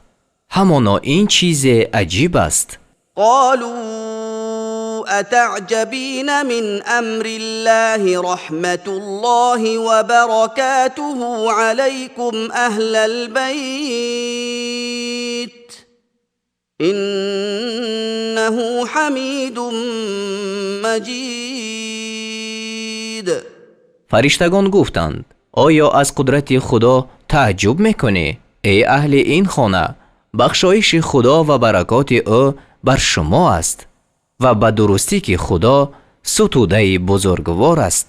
Ҳамоно ин чизе аҷиб аст. قالوا أتعجبين من أمر الله؟ رحمة الله وبركاته عليكم أهل البيت، إنه حميد مجيد. Фариштагон гуфтанд: оё аз қудрати Худо тааҷҷуб мекунӣ, эй аҳли ин хона? Бахшоиши Худо ва баракоти ӯ бар шумо аст ва ба дурустӣ, ки Худо сутудаи бузургвор аст.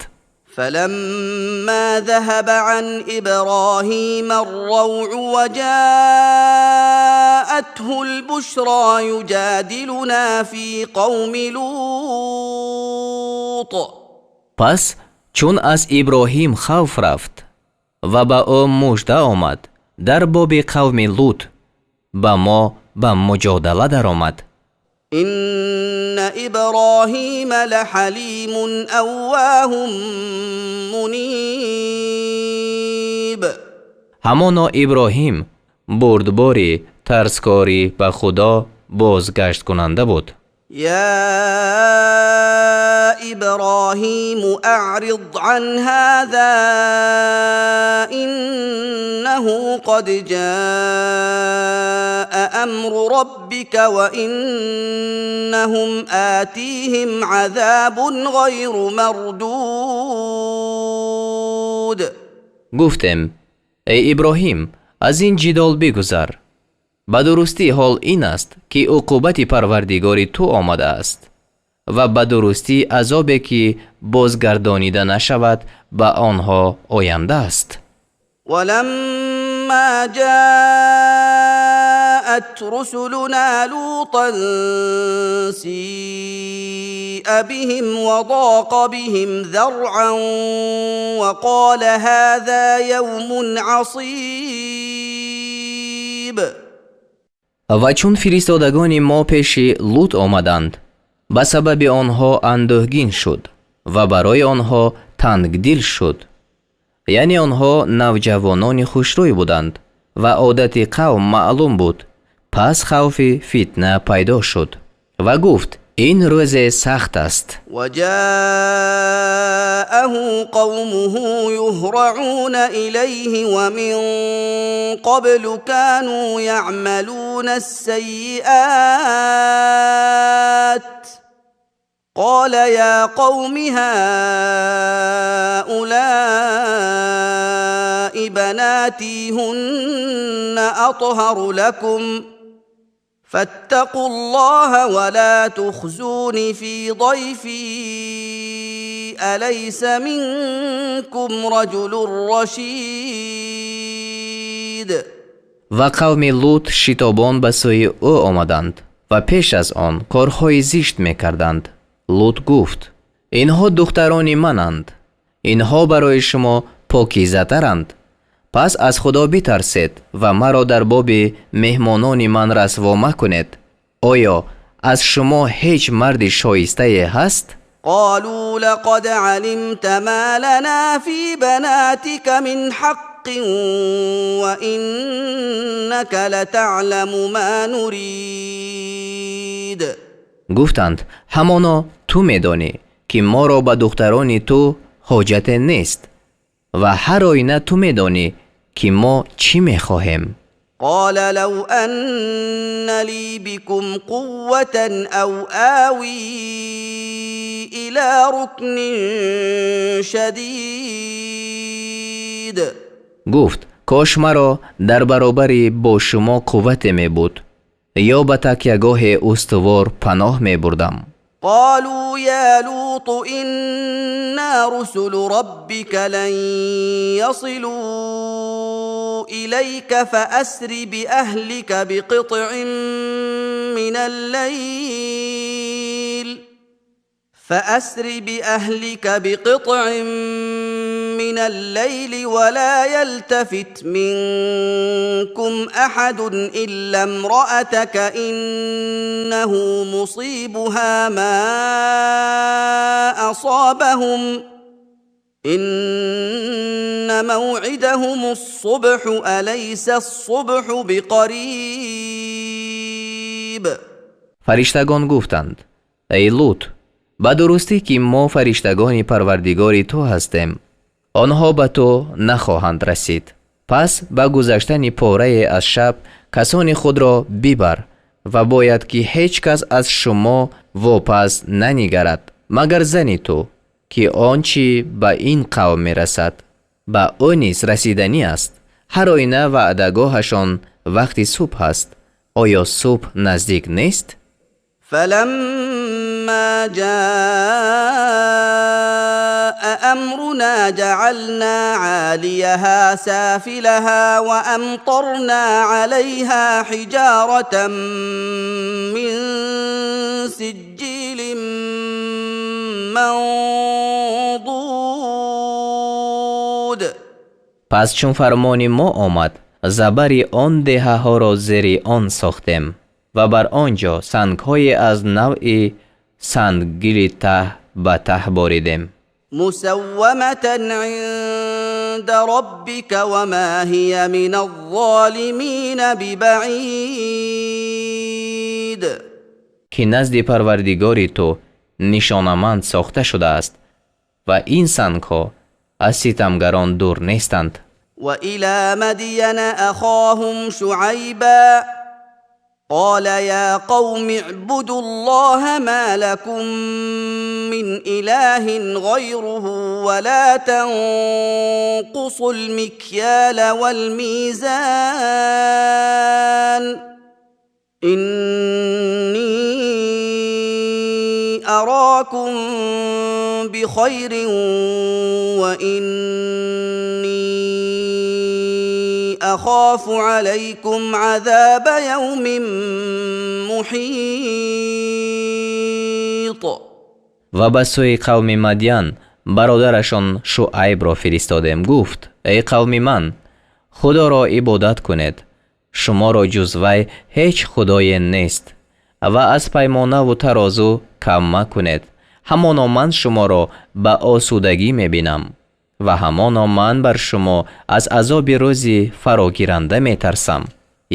فلما ذهب عن ابراهيم الروع وجاءته البشرى يجادلنا في قوم لوط. Пас чун аз Иброҳим хавф рафт ва ба ӯ мужда омад, дар боби қавми Лут ба мо ба муҷодала даромад. ان ابراهيم لحليم اواه منيب. Ҳамоно Иброҳим бурдбори тарскорӣ, ба Худо бозгашткунанда буд. يا ابراهيم اعرض عن هذا، انه قد جاء امر ربك، وانهم اتيهم عذاب غير مردود. Гуфтем: эй Иброҳим, аз ин ҷидол бигузар. Ба дурустӣ, ҳол ин аст, ки уқубати Парвардигори ту омадааст ва ба дурустӣ азобе, ки бозгардонида нашавад, ба онҳо оянда аст. ولما جاءت رسلنا لوطا سيء بهم وضاق بهم ذرعا وقال هذا يوم عصيب. Ва чун фиристодагони мо пеши Лут омаданд, ба сабаби онҳо андӯҳгин шуд ва барои онҳо тангдил шуд. Яъне онҳо навҷавонони хушрӯй буданд ва одати қавм маълум буд. Пас хавфи фитна пайдо шуд ва гуфт: ин рӯзе сахт аст. وجاءه قومه يهرعون اليه ومن قبل كانوا يعملون السيئات. قال يا قوم هؤلاء بناتي هن اطهر لكم، فاتقوا الله ولا تخزون في ضيفي. اليس منكم رجل رشيد؟ Ва қавми Лут шитобон ба сӯи ӯ омаданд ва пеш аз он корҳои зишт мекарданд. Лут гуфт: инҳо духтарони мананд, инҳо барои шумо покизатаранд. Пас аз Худо битарсед ва маро дар боби меҳмонони ман расво макунед. Оё аз шумо ҳеҷ марди шоистае ҳаст? قالوا لقد علمت ما لنا في بناتك من حق وإنك لتعلم ما نريد. Гуфтанд: ҳамоно ту медонӣ, ки моро ба духтарони ту ҳоҷате нест ва ҳар оина ту медонӣ, ки мо чӣ мехоҳем. قال لو أن لي بكم قوة أو آوي إلى ركن شديد. Гуфт: кош маро дар баробари бо шумо қуввате мебуд ё ба такягоҳе устувор паноҳ мебурдам. قالوا يا لوط إنا رسل ربك لن يصلوا إليك فأسر بأهلك بقطع من الليل فأسر بأهلك بقطع من الليل ولا يلتفت منكم أحد إلا امرأتك إنه مصيبها ما أصابهم إن موعدهم الصبح أليس الصبح بقريب. Фариштагон гуфтанд: эй Лут, ба дурустӣ, ки мо фариштагони Парвардигори ту ҳастем, онҳо ба ту нахоҳанд расид. Пас ба гузаштани порае аз шаб касони худро бибар ва бояд, ки ҳеҷ кас аз шумо вопас нанигарад, магар зани ту, ки он чӣ ба ин қавм мерасад, ба ӯ низ расиданӣ аст. Ҳар оина ваъдагоҳашон вақти субҳ аст. Оё субҳ наздик нест? فلما جاء أمرنا جعلنا عاليها سافلها وأمطرنا عليها حجارة من سجيل منضود. Пас чун фармони мо омад, забари он деҳаҳоро зери он сохтем ва бар он ҷо сангҳое аз навъи санггили таҳ ба таҳ боридем. مسومة عند ربك وما هي من الظالمين ببعيد. Ки назди Парвардигори ту нишонаманд сохта шудааст ва ин сангҳо аз ситамгарон дур нестанд. وإلى مدين أخاهم شعيبا قال يا قوم اعبدوا الله ما لكم من إله غيره ولا تنقصوا المكيال والميزان إني أراكم بخير وإني أخاف عليكم عذاب يوم محيط. Ва ба сӯи қавми Мадян бародарашон Шуайбро фиристодем. Гуфт: эй қавми ман, Худоро ибодат кунед, шуморо ҷуз вай ҳеҷ худое нест ва аз паймонаву тарозу кам макунед. Ҳамоно ман шуморо ба осудагӣ мебинам ва ҳамоно ман бар шумо аз азоби рӯзи фарогиранда метарсам,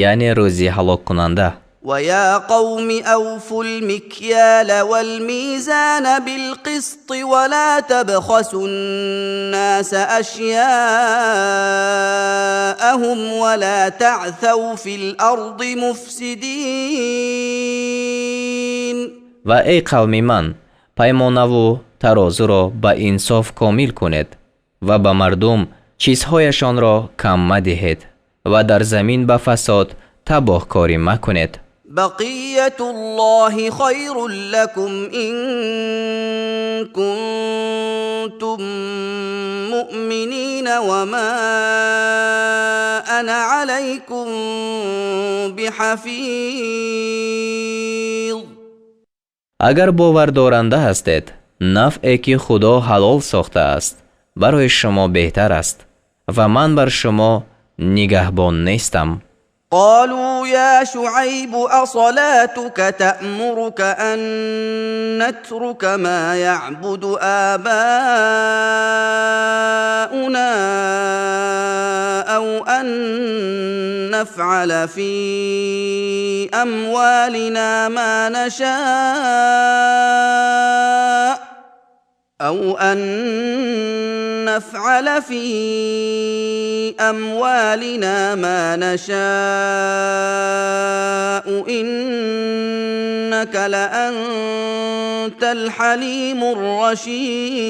яъне рӯзи ҳалоккунанда. ويا قوم أوفوا المكيال والميزان بالقسط ولا تبخسوا الناس أشياءهم ولا تعثوا في الأرض مفسدين. Ва эй қавми ман, паймонаву тарозуро ба инсоф комил кунед ва ба мардум чизҳояшонро кам мадиҳед ва дар замин ба фасод табоҳкорӣ макунед. بقية الله خير لكم إن كنتم مؤمنين وما أنا عليكم بحفيظ. Агар бовардоранда ҳастед, нафъе, ки Худо ҳалол сохтааст, барои шумо беҳтар аст ва ман бар шумо нигаҳбон нестам. قالوا يا شعيب أصلاتك تأمرك أن نترك ما يعبد آباؤنا أو أن نفعل في أموالنا ما نشاء أو أن نفعل في أموالنا ما نشاء إنك لأنت الحليم الرشيد.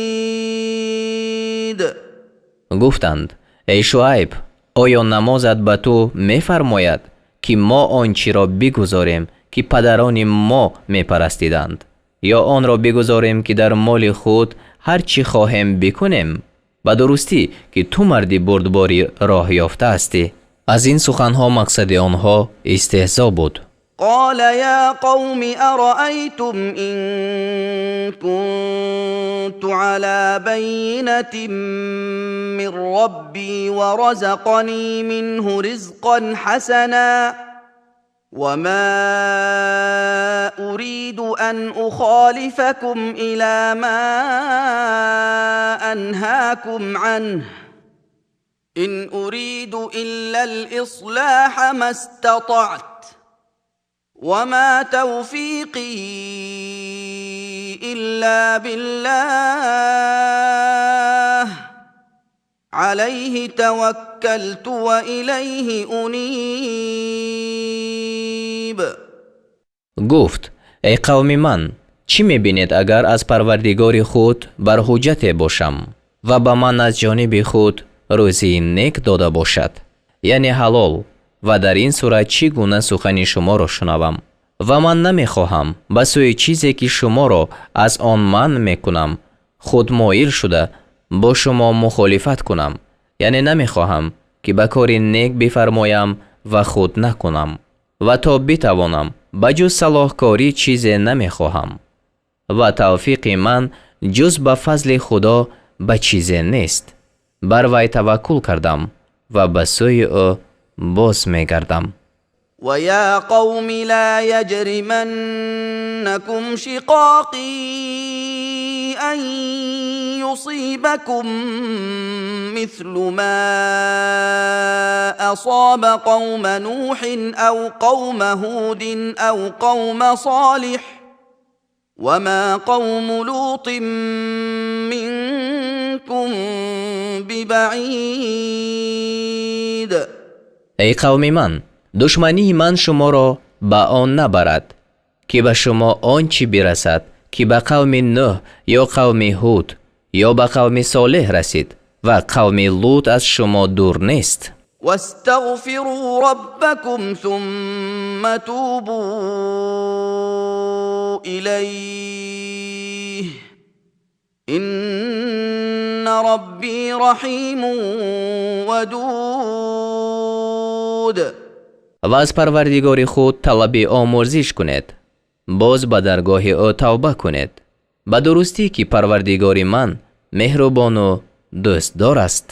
Гуфтанд: эй Шуайб, оё намозат ба ту мефармояд, ки мо он чиро бигузорем, ки падарони мо мепарастиданд, ё онро бигузорем, ки дар моли худ ҳар чӣ хоҳем бикунем? Ба дурустӣ, ки ту марди бурдбори роҳ ёфта ҳастӣ. Аз ин суханҳо мақсади онҳо истеҳзо буд. قال يا قوم أرأيتم إن كنت على بينة من ربي ورزقني منه رزقا حسنا وما أريد أن أخالفكم إلى ما أنهاكم عنه إن أريد إلا الإصلاح ما استطعت وما توفيقي إلا بالله عليه توكلت وإليه أنيب. Гуфт: эй қавми ман, чӣ мебинед, агар аз Парвардигори худ бар ҳуҷҷате бошам ва ба ман аз ҷониби худ рӯзии нек дода бошад, яъне ҳалол, ва дар ин сурат чӣ гуна сухани шуморо шунавам? Ва ман намехоҳам ба сӯи чизе, ки шуморо аз он манъ мекунам, худ моил шуда бо шумо мухолифат кунам, яъне намехоҳам, ки ба кори нек бифармоям ва худ накунам, ва то битавонам ба ҷуз салоҳкорӣ чизе намехоҳам ва тавфиқи ман ҷуз ба фазли Худо ба чизе нест. Бар вай таваккул кардам ва ба сӯи ӯ боз мегардам. ويا قوم لا يجرمنكم شقاقي أن يصيبكم مثل ما أصاب قوم نوح أو قوم هود أو قوم صالح وما قوم لوط منكم ببعيد. Эй қавми ман, душмании ман шуморо ба он набарад, ки ба шумо он чӣ бирасад, ки ба қавми Нӯҳ ё қавми Ҳуд ё ба қавми Солеҳ расид, ва қавми Лут аз шумо дур нест. واستغفروا ربكم ثم توبوا إليه إن ربي رحيم ودود. Ва аз Парвардигори худ талаби омӯрзиш кунед, боз ба даргоҳи ӯ тавба кунед. Ба дурустӣ, ки Парвардигори ман меҳрубону дӯстдор аст.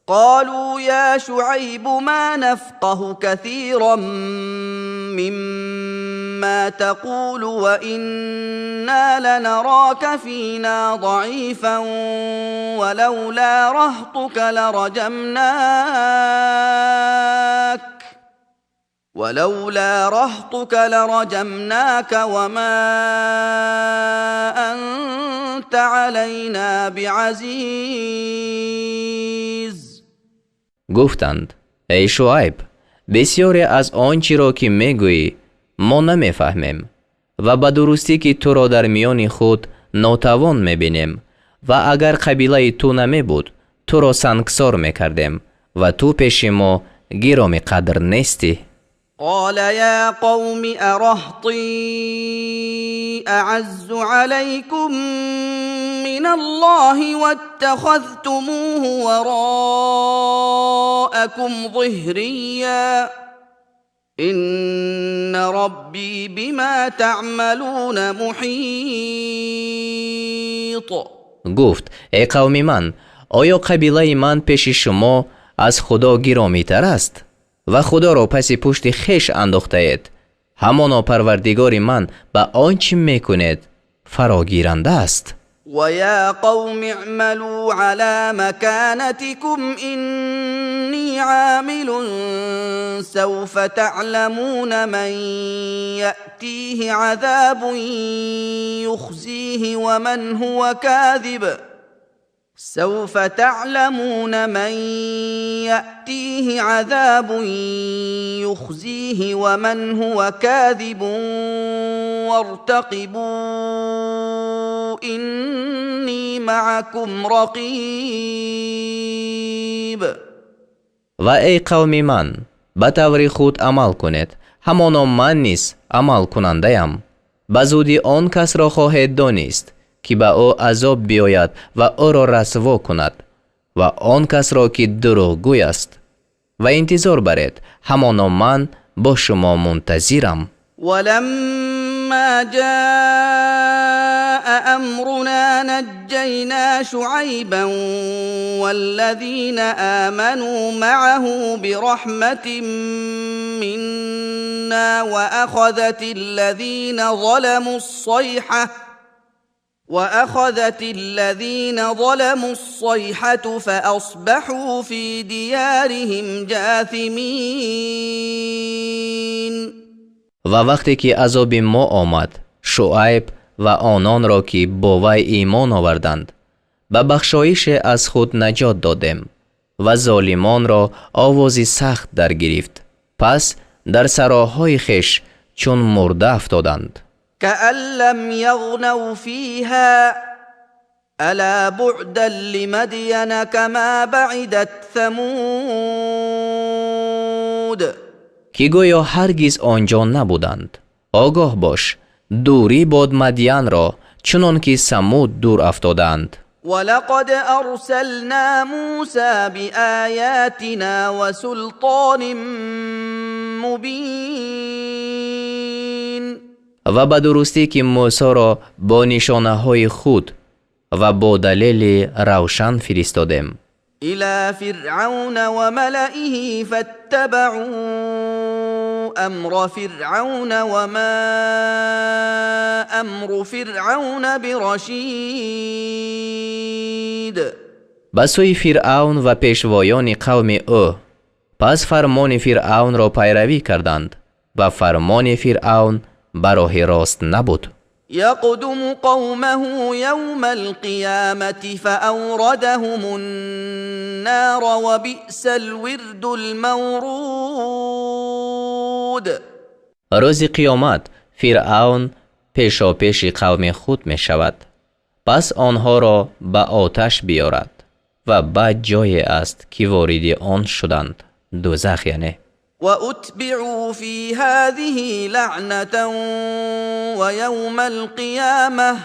قالوا يا شعيب ما نفقه كثيرا مما تقول وإنا لنراك فينا ضعيفا ولولا رهطك لرجمناك وما أنت علينا بعزيز. Гуфтанд: эй Шуайб, бисёре аз он чиро, ки мегӯӣ, мо намефаҳмем, ва ба дурустӣ, ки туро дар миёни худ нотавон мебинем, ва агар қабилаи ту намебуд, туро сангсор мекардем, ва ту пеши мо гироми қадр нестӣ. قال يا قوم أرهطي أعز عليكم من الله واتخذتموه وراءكم ظهريا إن ربي بما تعملون محيط. Гуфт: эй қавми ман, оё қабилаи ман пеши шумо аз Худо гиромитар аст? Ва Худоро паси пушти хеш андохтаед. Ҳамоно Парвардигори ман ба он чӣ мекунед фарогиранда аст. ويا قوم اعملوا على مكانتكم إني عامل سوف تعلمون من يأتيه عذاب يخزيه ومن هو كاذب سوف تعلمون من يأتيه عذاب يخزيه ومن هو كاذب وارتقبوا إني معكم رقيب. Ва эй қавми ман, ба таври худ амал кунед, ҳамоно ман низ амалкунандаям. Ба зудӣ он касро хоҳед донист, ки ба ӯ азоб биёяд ва ӯро расво кунад, ва он касро, ки дурӯғгӯй аст, ва интизор баред, ҳамоно ман бо шумо мунтазирам. ولما جاء أمرنا نجينا شعيبا والذين آمنوا معه برحمة منا وأخذت الذين ظلموا الصيحة فأصبحوا في ديارهم جاثمين. Ва вақте ки азоби мо омад, Шуайб ва ононро, ки бо вай имон оварданд, ба бахшоише аз худ наҷот додем ва золимонро овози сахт даргирифт, пас дар сароҳои хеш чун мурда афтоданд. كأن لم يغنوا فيها ألا بعدا لمدين كما بعدت ثمود. Ки гӯё ҳаргиз он ҷо набуданд. Огоҳ бош, дурӣ бод Мадянро, чунон ки Самуд дур афтодаанд. ولقد أرسلنا موسى بآياتنا وسلطان مبين. Ва ба дурустӣ, ки Мӯсоро бо нишонаҳои худ ва бо далели равшан фиристодем. إلى فرعون وملئه فاتبعوا أمر فرعون وما أمر فرعون برشيد. Ба сӯи Фиръавн ва пешвоёни қавми ӯ, пас фармони Фиръавнро пайравӣ карданд ва фармони Фиръавн ба роҳи рост набуд. يقدم قومه يوم القيامة فأوردهم النار وبئس الورد المورود. Рӯзи қиёмат Фиръавн пешопеши қавми худ мешавад, пас онҳоро ба оташ биёрад, ва бад ҷое аст, ки вориди он шуданд, дӯзах яъне. وأتبعوا في هذه لعنة ويوم القيامة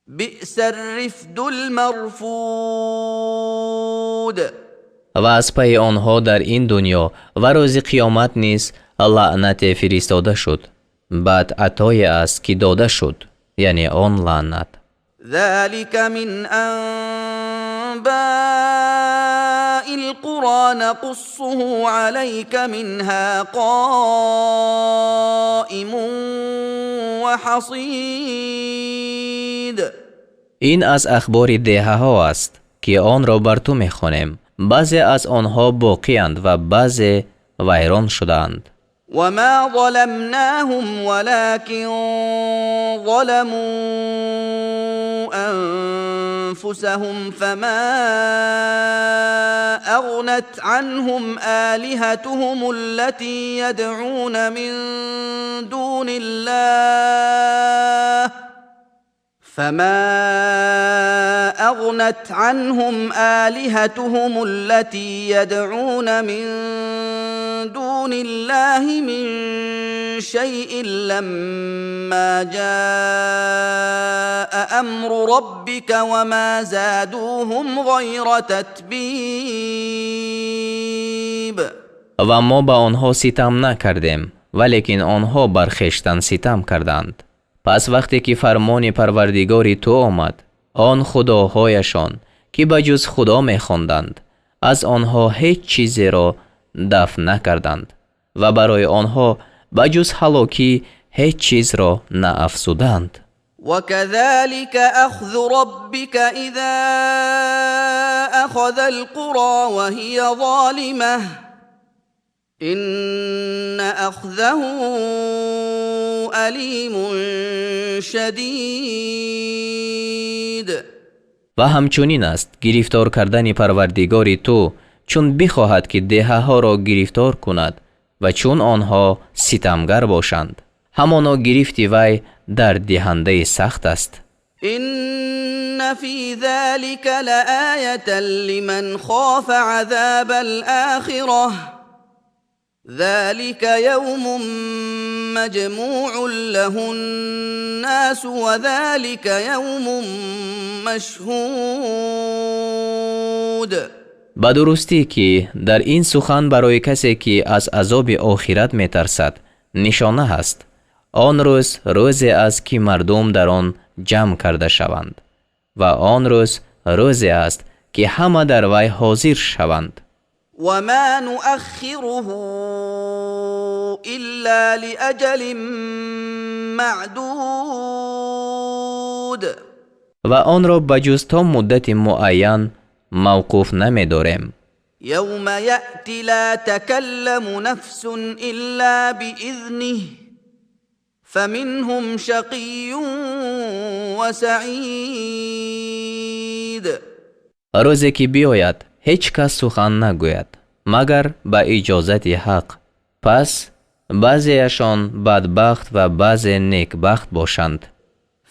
بئس الرفد المرفود. Ва аз пайи онҳо дар ин дунё ва рӯзи қиёмат низ лаънате фиристода шуд. Бад атое аст, ки дода шуд, яъне он лаънат. ذلك من أنباء القرى نقصه عليك منها قائم وحصيد. Ин аз ахбори деҳаҳо аст, ки онро бар ту мехонем. Баъзе аз онҳо боқиянд ва баъзе вайрон шудаанд. وما ظلمناهم ولكن ظلموا أنفسهم فما أغنت عنهم آلهتهم التي يدعون من دون الله فما أغنت عنهم آلهتهم التي يدعون من دون الله من شيء لما جاء أمر ربك وما زادوهم غير تتبيب. Ва мо ба онҳо ситам накардем, валекин онҳо бар хештан ситам карданд. Пас вақте ки фармони Парвардигори ту омад, он худоҳояшон, ки ба ҷуз Худо мехонданд, аз онҳо ҳеҷ чизеро дафъ накарданд ва барои онҳо ба ҷуз ҳалокӣ ҳеҷ чизро наафзуданд. وكذلك أخذ ربك إذا أخذ القرى وهي ظالمة إن أخذه أليم شديد. Ва ҳамчунин аст гирифтор кардани Парвардигори ту, чун бихоҳад, ки деҳаҳоро гирифтор кунад ва чун онҳо ситамгар бошанд. Ҳамоно гирифти вай дарддиҳандаи сахт аст. إن في ذلك لآية لمن خاف عذاب الآخرة ذلك يوم مجموع له الناس وذلك يوم مشهود. Ба дурустӣ, ки дар ин сухан барои касе, ки аз азоби охират метарсад, нишона ҳаст. Он рӯз рӯзе аст, ки мардум дар он ҷамъ карда шаванд, ва он рӯз рӯзе аст, ки ҳама дар вай ҳозир шаванд. وما نؤخره إلا لأجل معدود. Ва онро ба ҷуз то муддати муайян мавқуф намедорем. يوم يأتي لا تكلم نفس إلا بإذنه فمنهم شقي وسعيد. Рӯзе ки биёяд, ҳеҷ кас сухан нагӯяд, магар ба иҷозати Ҳақ. Пас баъзеашон бадбахт ва баъзе некбахт бошанд.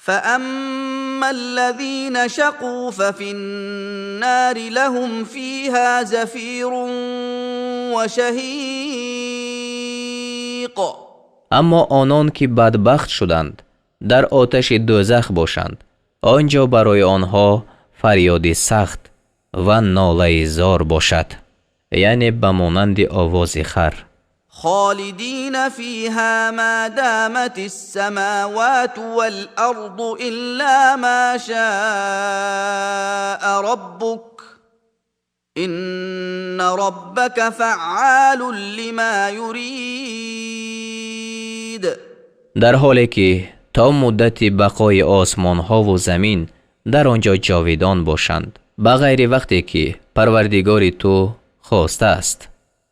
فأما الذين شقوا ففي النار لهم فيها زفير وشهيق. Аммо онон, ки бадбахт шуданд, дар оташи дӯзах бошанд. Он ҷо барои онҳо фарёди сахт ва нолаи зор бошад, яъне ба монанди овози хар. خالدين فيها ما دامت السماوات والأرض إلا ما شاء ربك إن ربك فعال لما يريد. Дар ҳоле ки то муддати бақои осмонҳову замин дар он ҷо ҷовидон бошанд, ба ғайри вақте ки Парвардигори ту хостааст.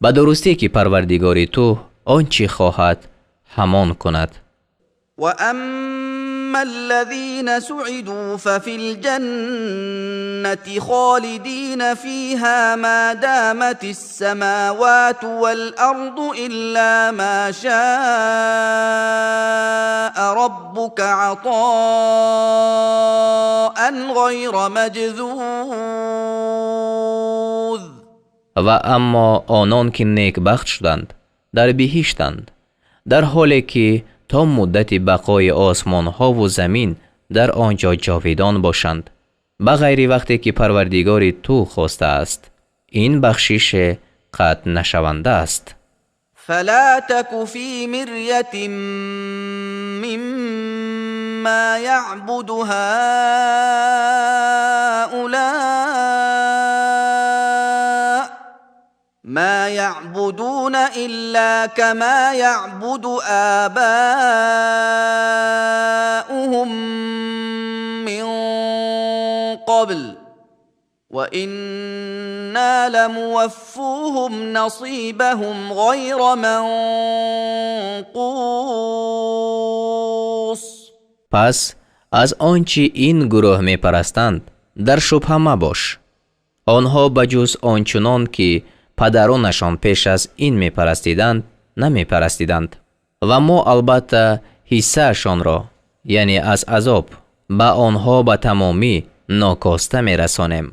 Ба дурустӣ, ки Парвардигори ту он чӣ хоҳад, ҳамон кунад. وأما الذين سعدوا ففي الجنة خالدين فيها ما دامت السماوات والأرض إلا ما شاء ربك عطاء غير مجذوذ. Ва аммо онон, ки некбахт шуданд, дар биҳиштанд, дар ҳоле ки то муддати бақои осмонҳову замин дар он ҷо ҷовидон бошанд, ба ғайри вақте ки Парвардигори ту хостааст. Ин бахшише қатъ нашаванда аст. فلا تك في مرية مما يعبد هؤلاء ما يعبدون إلا كما يعبد آباؤهم من قبل وإنا لموفوهم نصيبهم غير منقوص. Пас аз он чӣ ин гурӯҳ мепарастанд, дар шубҳа мабош. Онҳо ба ҷуз ончунон, ки падаронашон пеш аз ин мепарастиданд, намепарастиданд, ва мо албатта ҳиссаашонро, яъне аз азоб, ба онҳо ба тамомӣ нокоста мерасонем.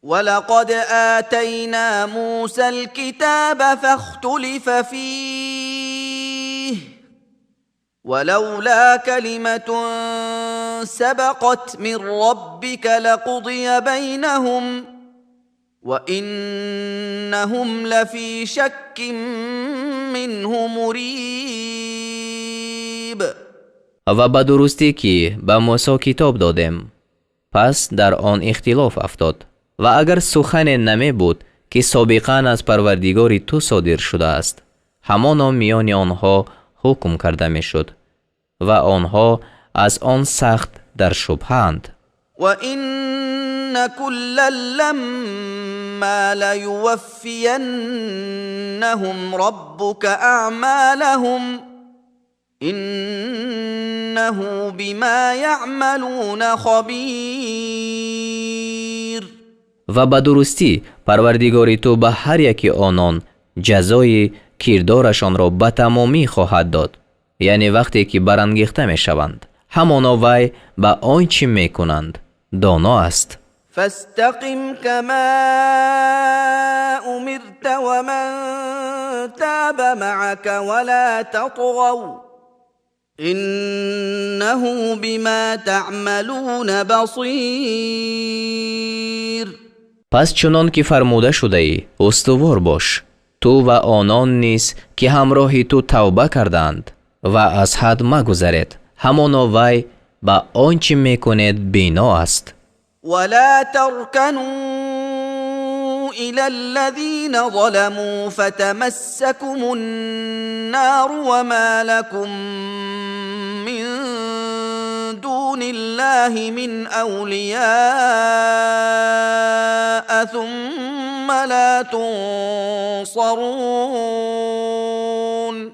ولقد آتينا موسى الكتاب فاختلف فيه ولولا كلمة سبقت من ربك لقضي بينهم وإنهم لفي شك منه مريب. Ва ба дурустӣ, ки ба Мусо китоб додем, пас дар он ихтилоф афтод, ва агар сухане намебуд, ки собиқан аз Парвардигори ту содир шудааст, ҳамоно миёни онҳо ҳукм карда мешуд ва онҳо аз он сахт дар шубҳаанд. وإن كلا لما ليوفينهم ربك أعمالهم إنه بما يعملون خبير. Ва ба дурустӣ Парвардигори ту ба ҳар яки онон ҷазои кирдорашонро ба тамомӣ хоҳад дод, яъне вақте ки барангехта мешаванд. Ҳамоно вай ба он чӣ мекунанд доно аст. فاستقم كما أمرت ومن تاب معك ولا تطغوا إنه بما تعملون بصير. Пас чунон ки фармуда шудаӣ, устувор бош, ту ва онон низ, ки ҳамроҳи ту тавба кардаанд, ва аз ҳад магузаред. Ҳамоно вай ба он чӣ мекунед бино аст. ولا تركنوا إلى الذين ظلموا فتمسكم النار وما لكم من دون الله من أولياء ثم لا تنصرون.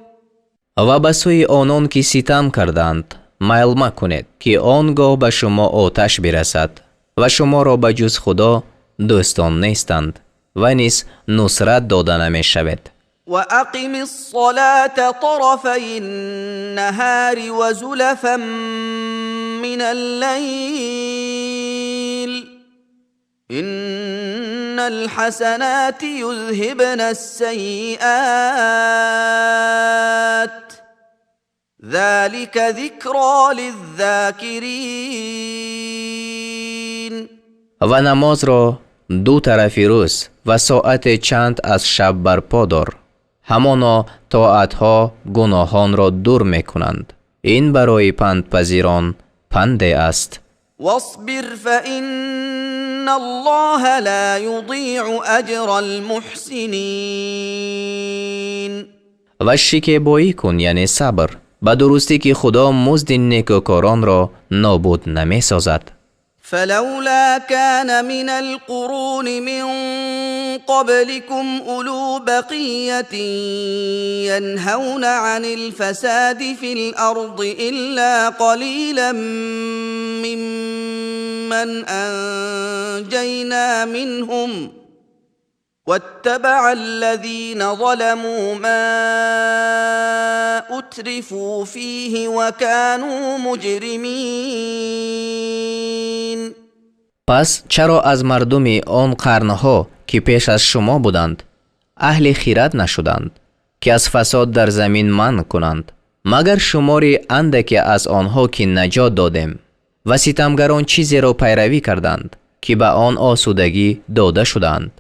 Ва ба сӯи онон, ки ситам карданд, майл макунед, ки он гоҳ ба шумо оташ бирасад ва шуморо ба ҷуз Худо дӯстон нестанд ва низ нусрат дода намешавед. وأقم الصلاة طرفي النهار وزلفا من الليل إن الحسنات يذهبن السيئات ذلك ذكرى للذاكرين. Ва намозро ду тарафи рӯз ва соате чанд аз шаб барпо дор. Ҳамоно тоатҳо гуноҳонро дур мекунанд. Ин барои пандпазирон панде аст. واصبر فإن الله لا يضيع أجر المحسنين. Ва шикебоӣ кун, яъне сабр. Ба дурустӣ, ки Худо музди некӯкоронро нобуд намесозад. فلولا كان من القرون من قبلكم أولو بقية ينهون عن الفساد في الأرض إلا قليلا ممن أنجينا منهم واتبع الذين ظلموا ما أترفوا فيه وكانوا مجرمين. Пас чаро аз мардуми он қарнҳо, ки пеш аз шумо буданд, аҳли хирад нашуданд, ки аз фасод дар замин манъ кунанд, магар шумори андаке аз онҳо, ки наҷот додем, ва ситамгарон чизеро пайравӣ карданд, ки ба он осудагӣ дода шудаанд,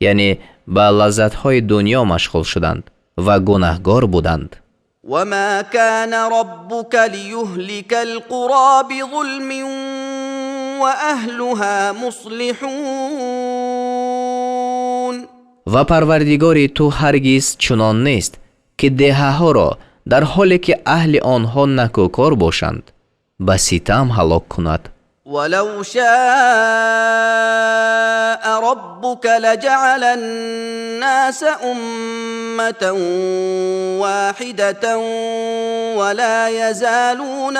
яъне ба лаззатҳои дунё машғул шуданд ва гунаҳгор буданд. وما كان ربك ليهلك القرى بظلم وأهلها مصلحون. Ва Парвардигори ту ҳаргиз чунон нест, ки деҳаҳоро дар ҳоле ки аҳли онҳо накӯкор бошанд, ба ситам ҳалок кунад. ولو شاء ربك لجعل الناس أمة واحدة ولا يزالون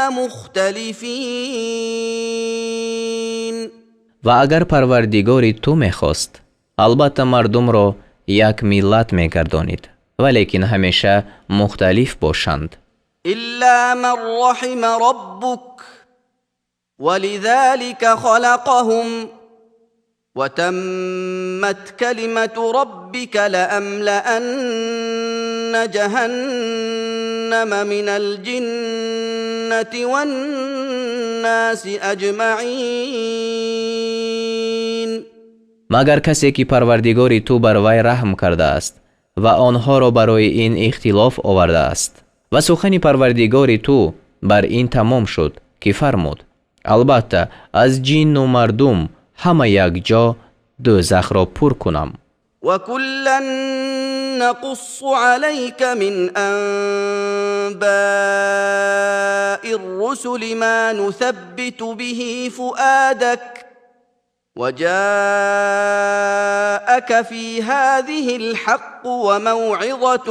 مختلفين. Ва агар Парвардигори ту мехост, албатта мардумро як миллат мегардонид, валекин ҳамеша мухталиф бошанд. إلا من رحم ربك ولذلك خلقهم وتمت كلمة ربك لأملأن جهنم من الجنة والناس أجمعين. Магар касе, ки Парвардигори ту бар вай раҳм кардааст ва онҳоро барои ин ихтилоф овардааст. Ва сухани Парвардигори ту бар ин тамом шуд, ки фармуд: албатта аз ҷинну мардум ҳама якҷо дӯзахро пур кунам. وكلا نقص عليك من أنباء الرسل ما نثبت به فؤادك وجاءك في هذه الحق وموعظة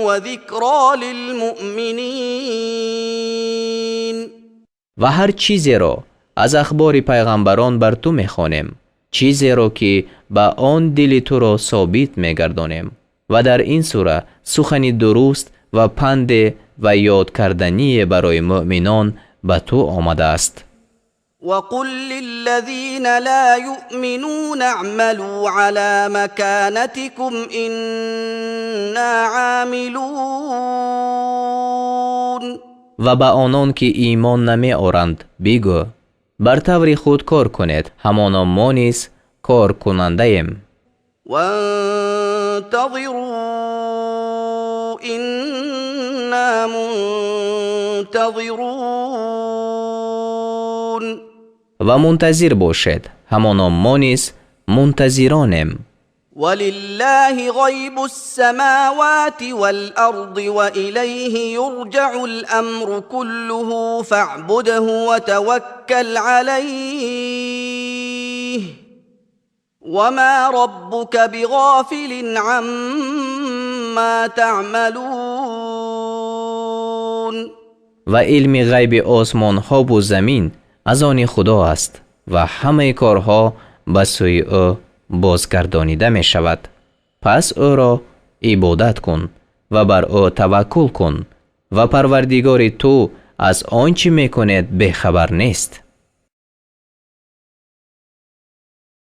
وذكرى للمؤمنين. Ва ҳар чизеро аз ахбори пайғамбарон бар ту мехонем, чизеро ки ба он дили туро собит мегардонем, ва дар ин сура сухани дуруст ва панде ва ёдкардание барои муъминон ба ту омадааст. وقل للذين لا يؤمنون اعملوا على مكانتكم إنا عاملون. Ва ба онон ки имон намеоранд бигӯ: бар таври худ кор кунед, ҳамоно мо низ коркунандаем. وانتظروا إنا منتظرون. Ва мунтазир бошед, ҳамоно мо низ мунтазиронем. ولله غيب السماوات والأرض وإليه يرجع الأمر كله فاعبده وتوكل عليه وما ربك بغافل عما تعملون. Ва илми ғайби осмонҳову замин аз они Худо аст ва ҳамаи корҳо ба сӯи ӯ бозгардонида мешавад. Пас ӯро ибодат кун ва бар ӯ таваккул кун, ва Парвардигори ту аз он чӣ мекунед бехабар нест.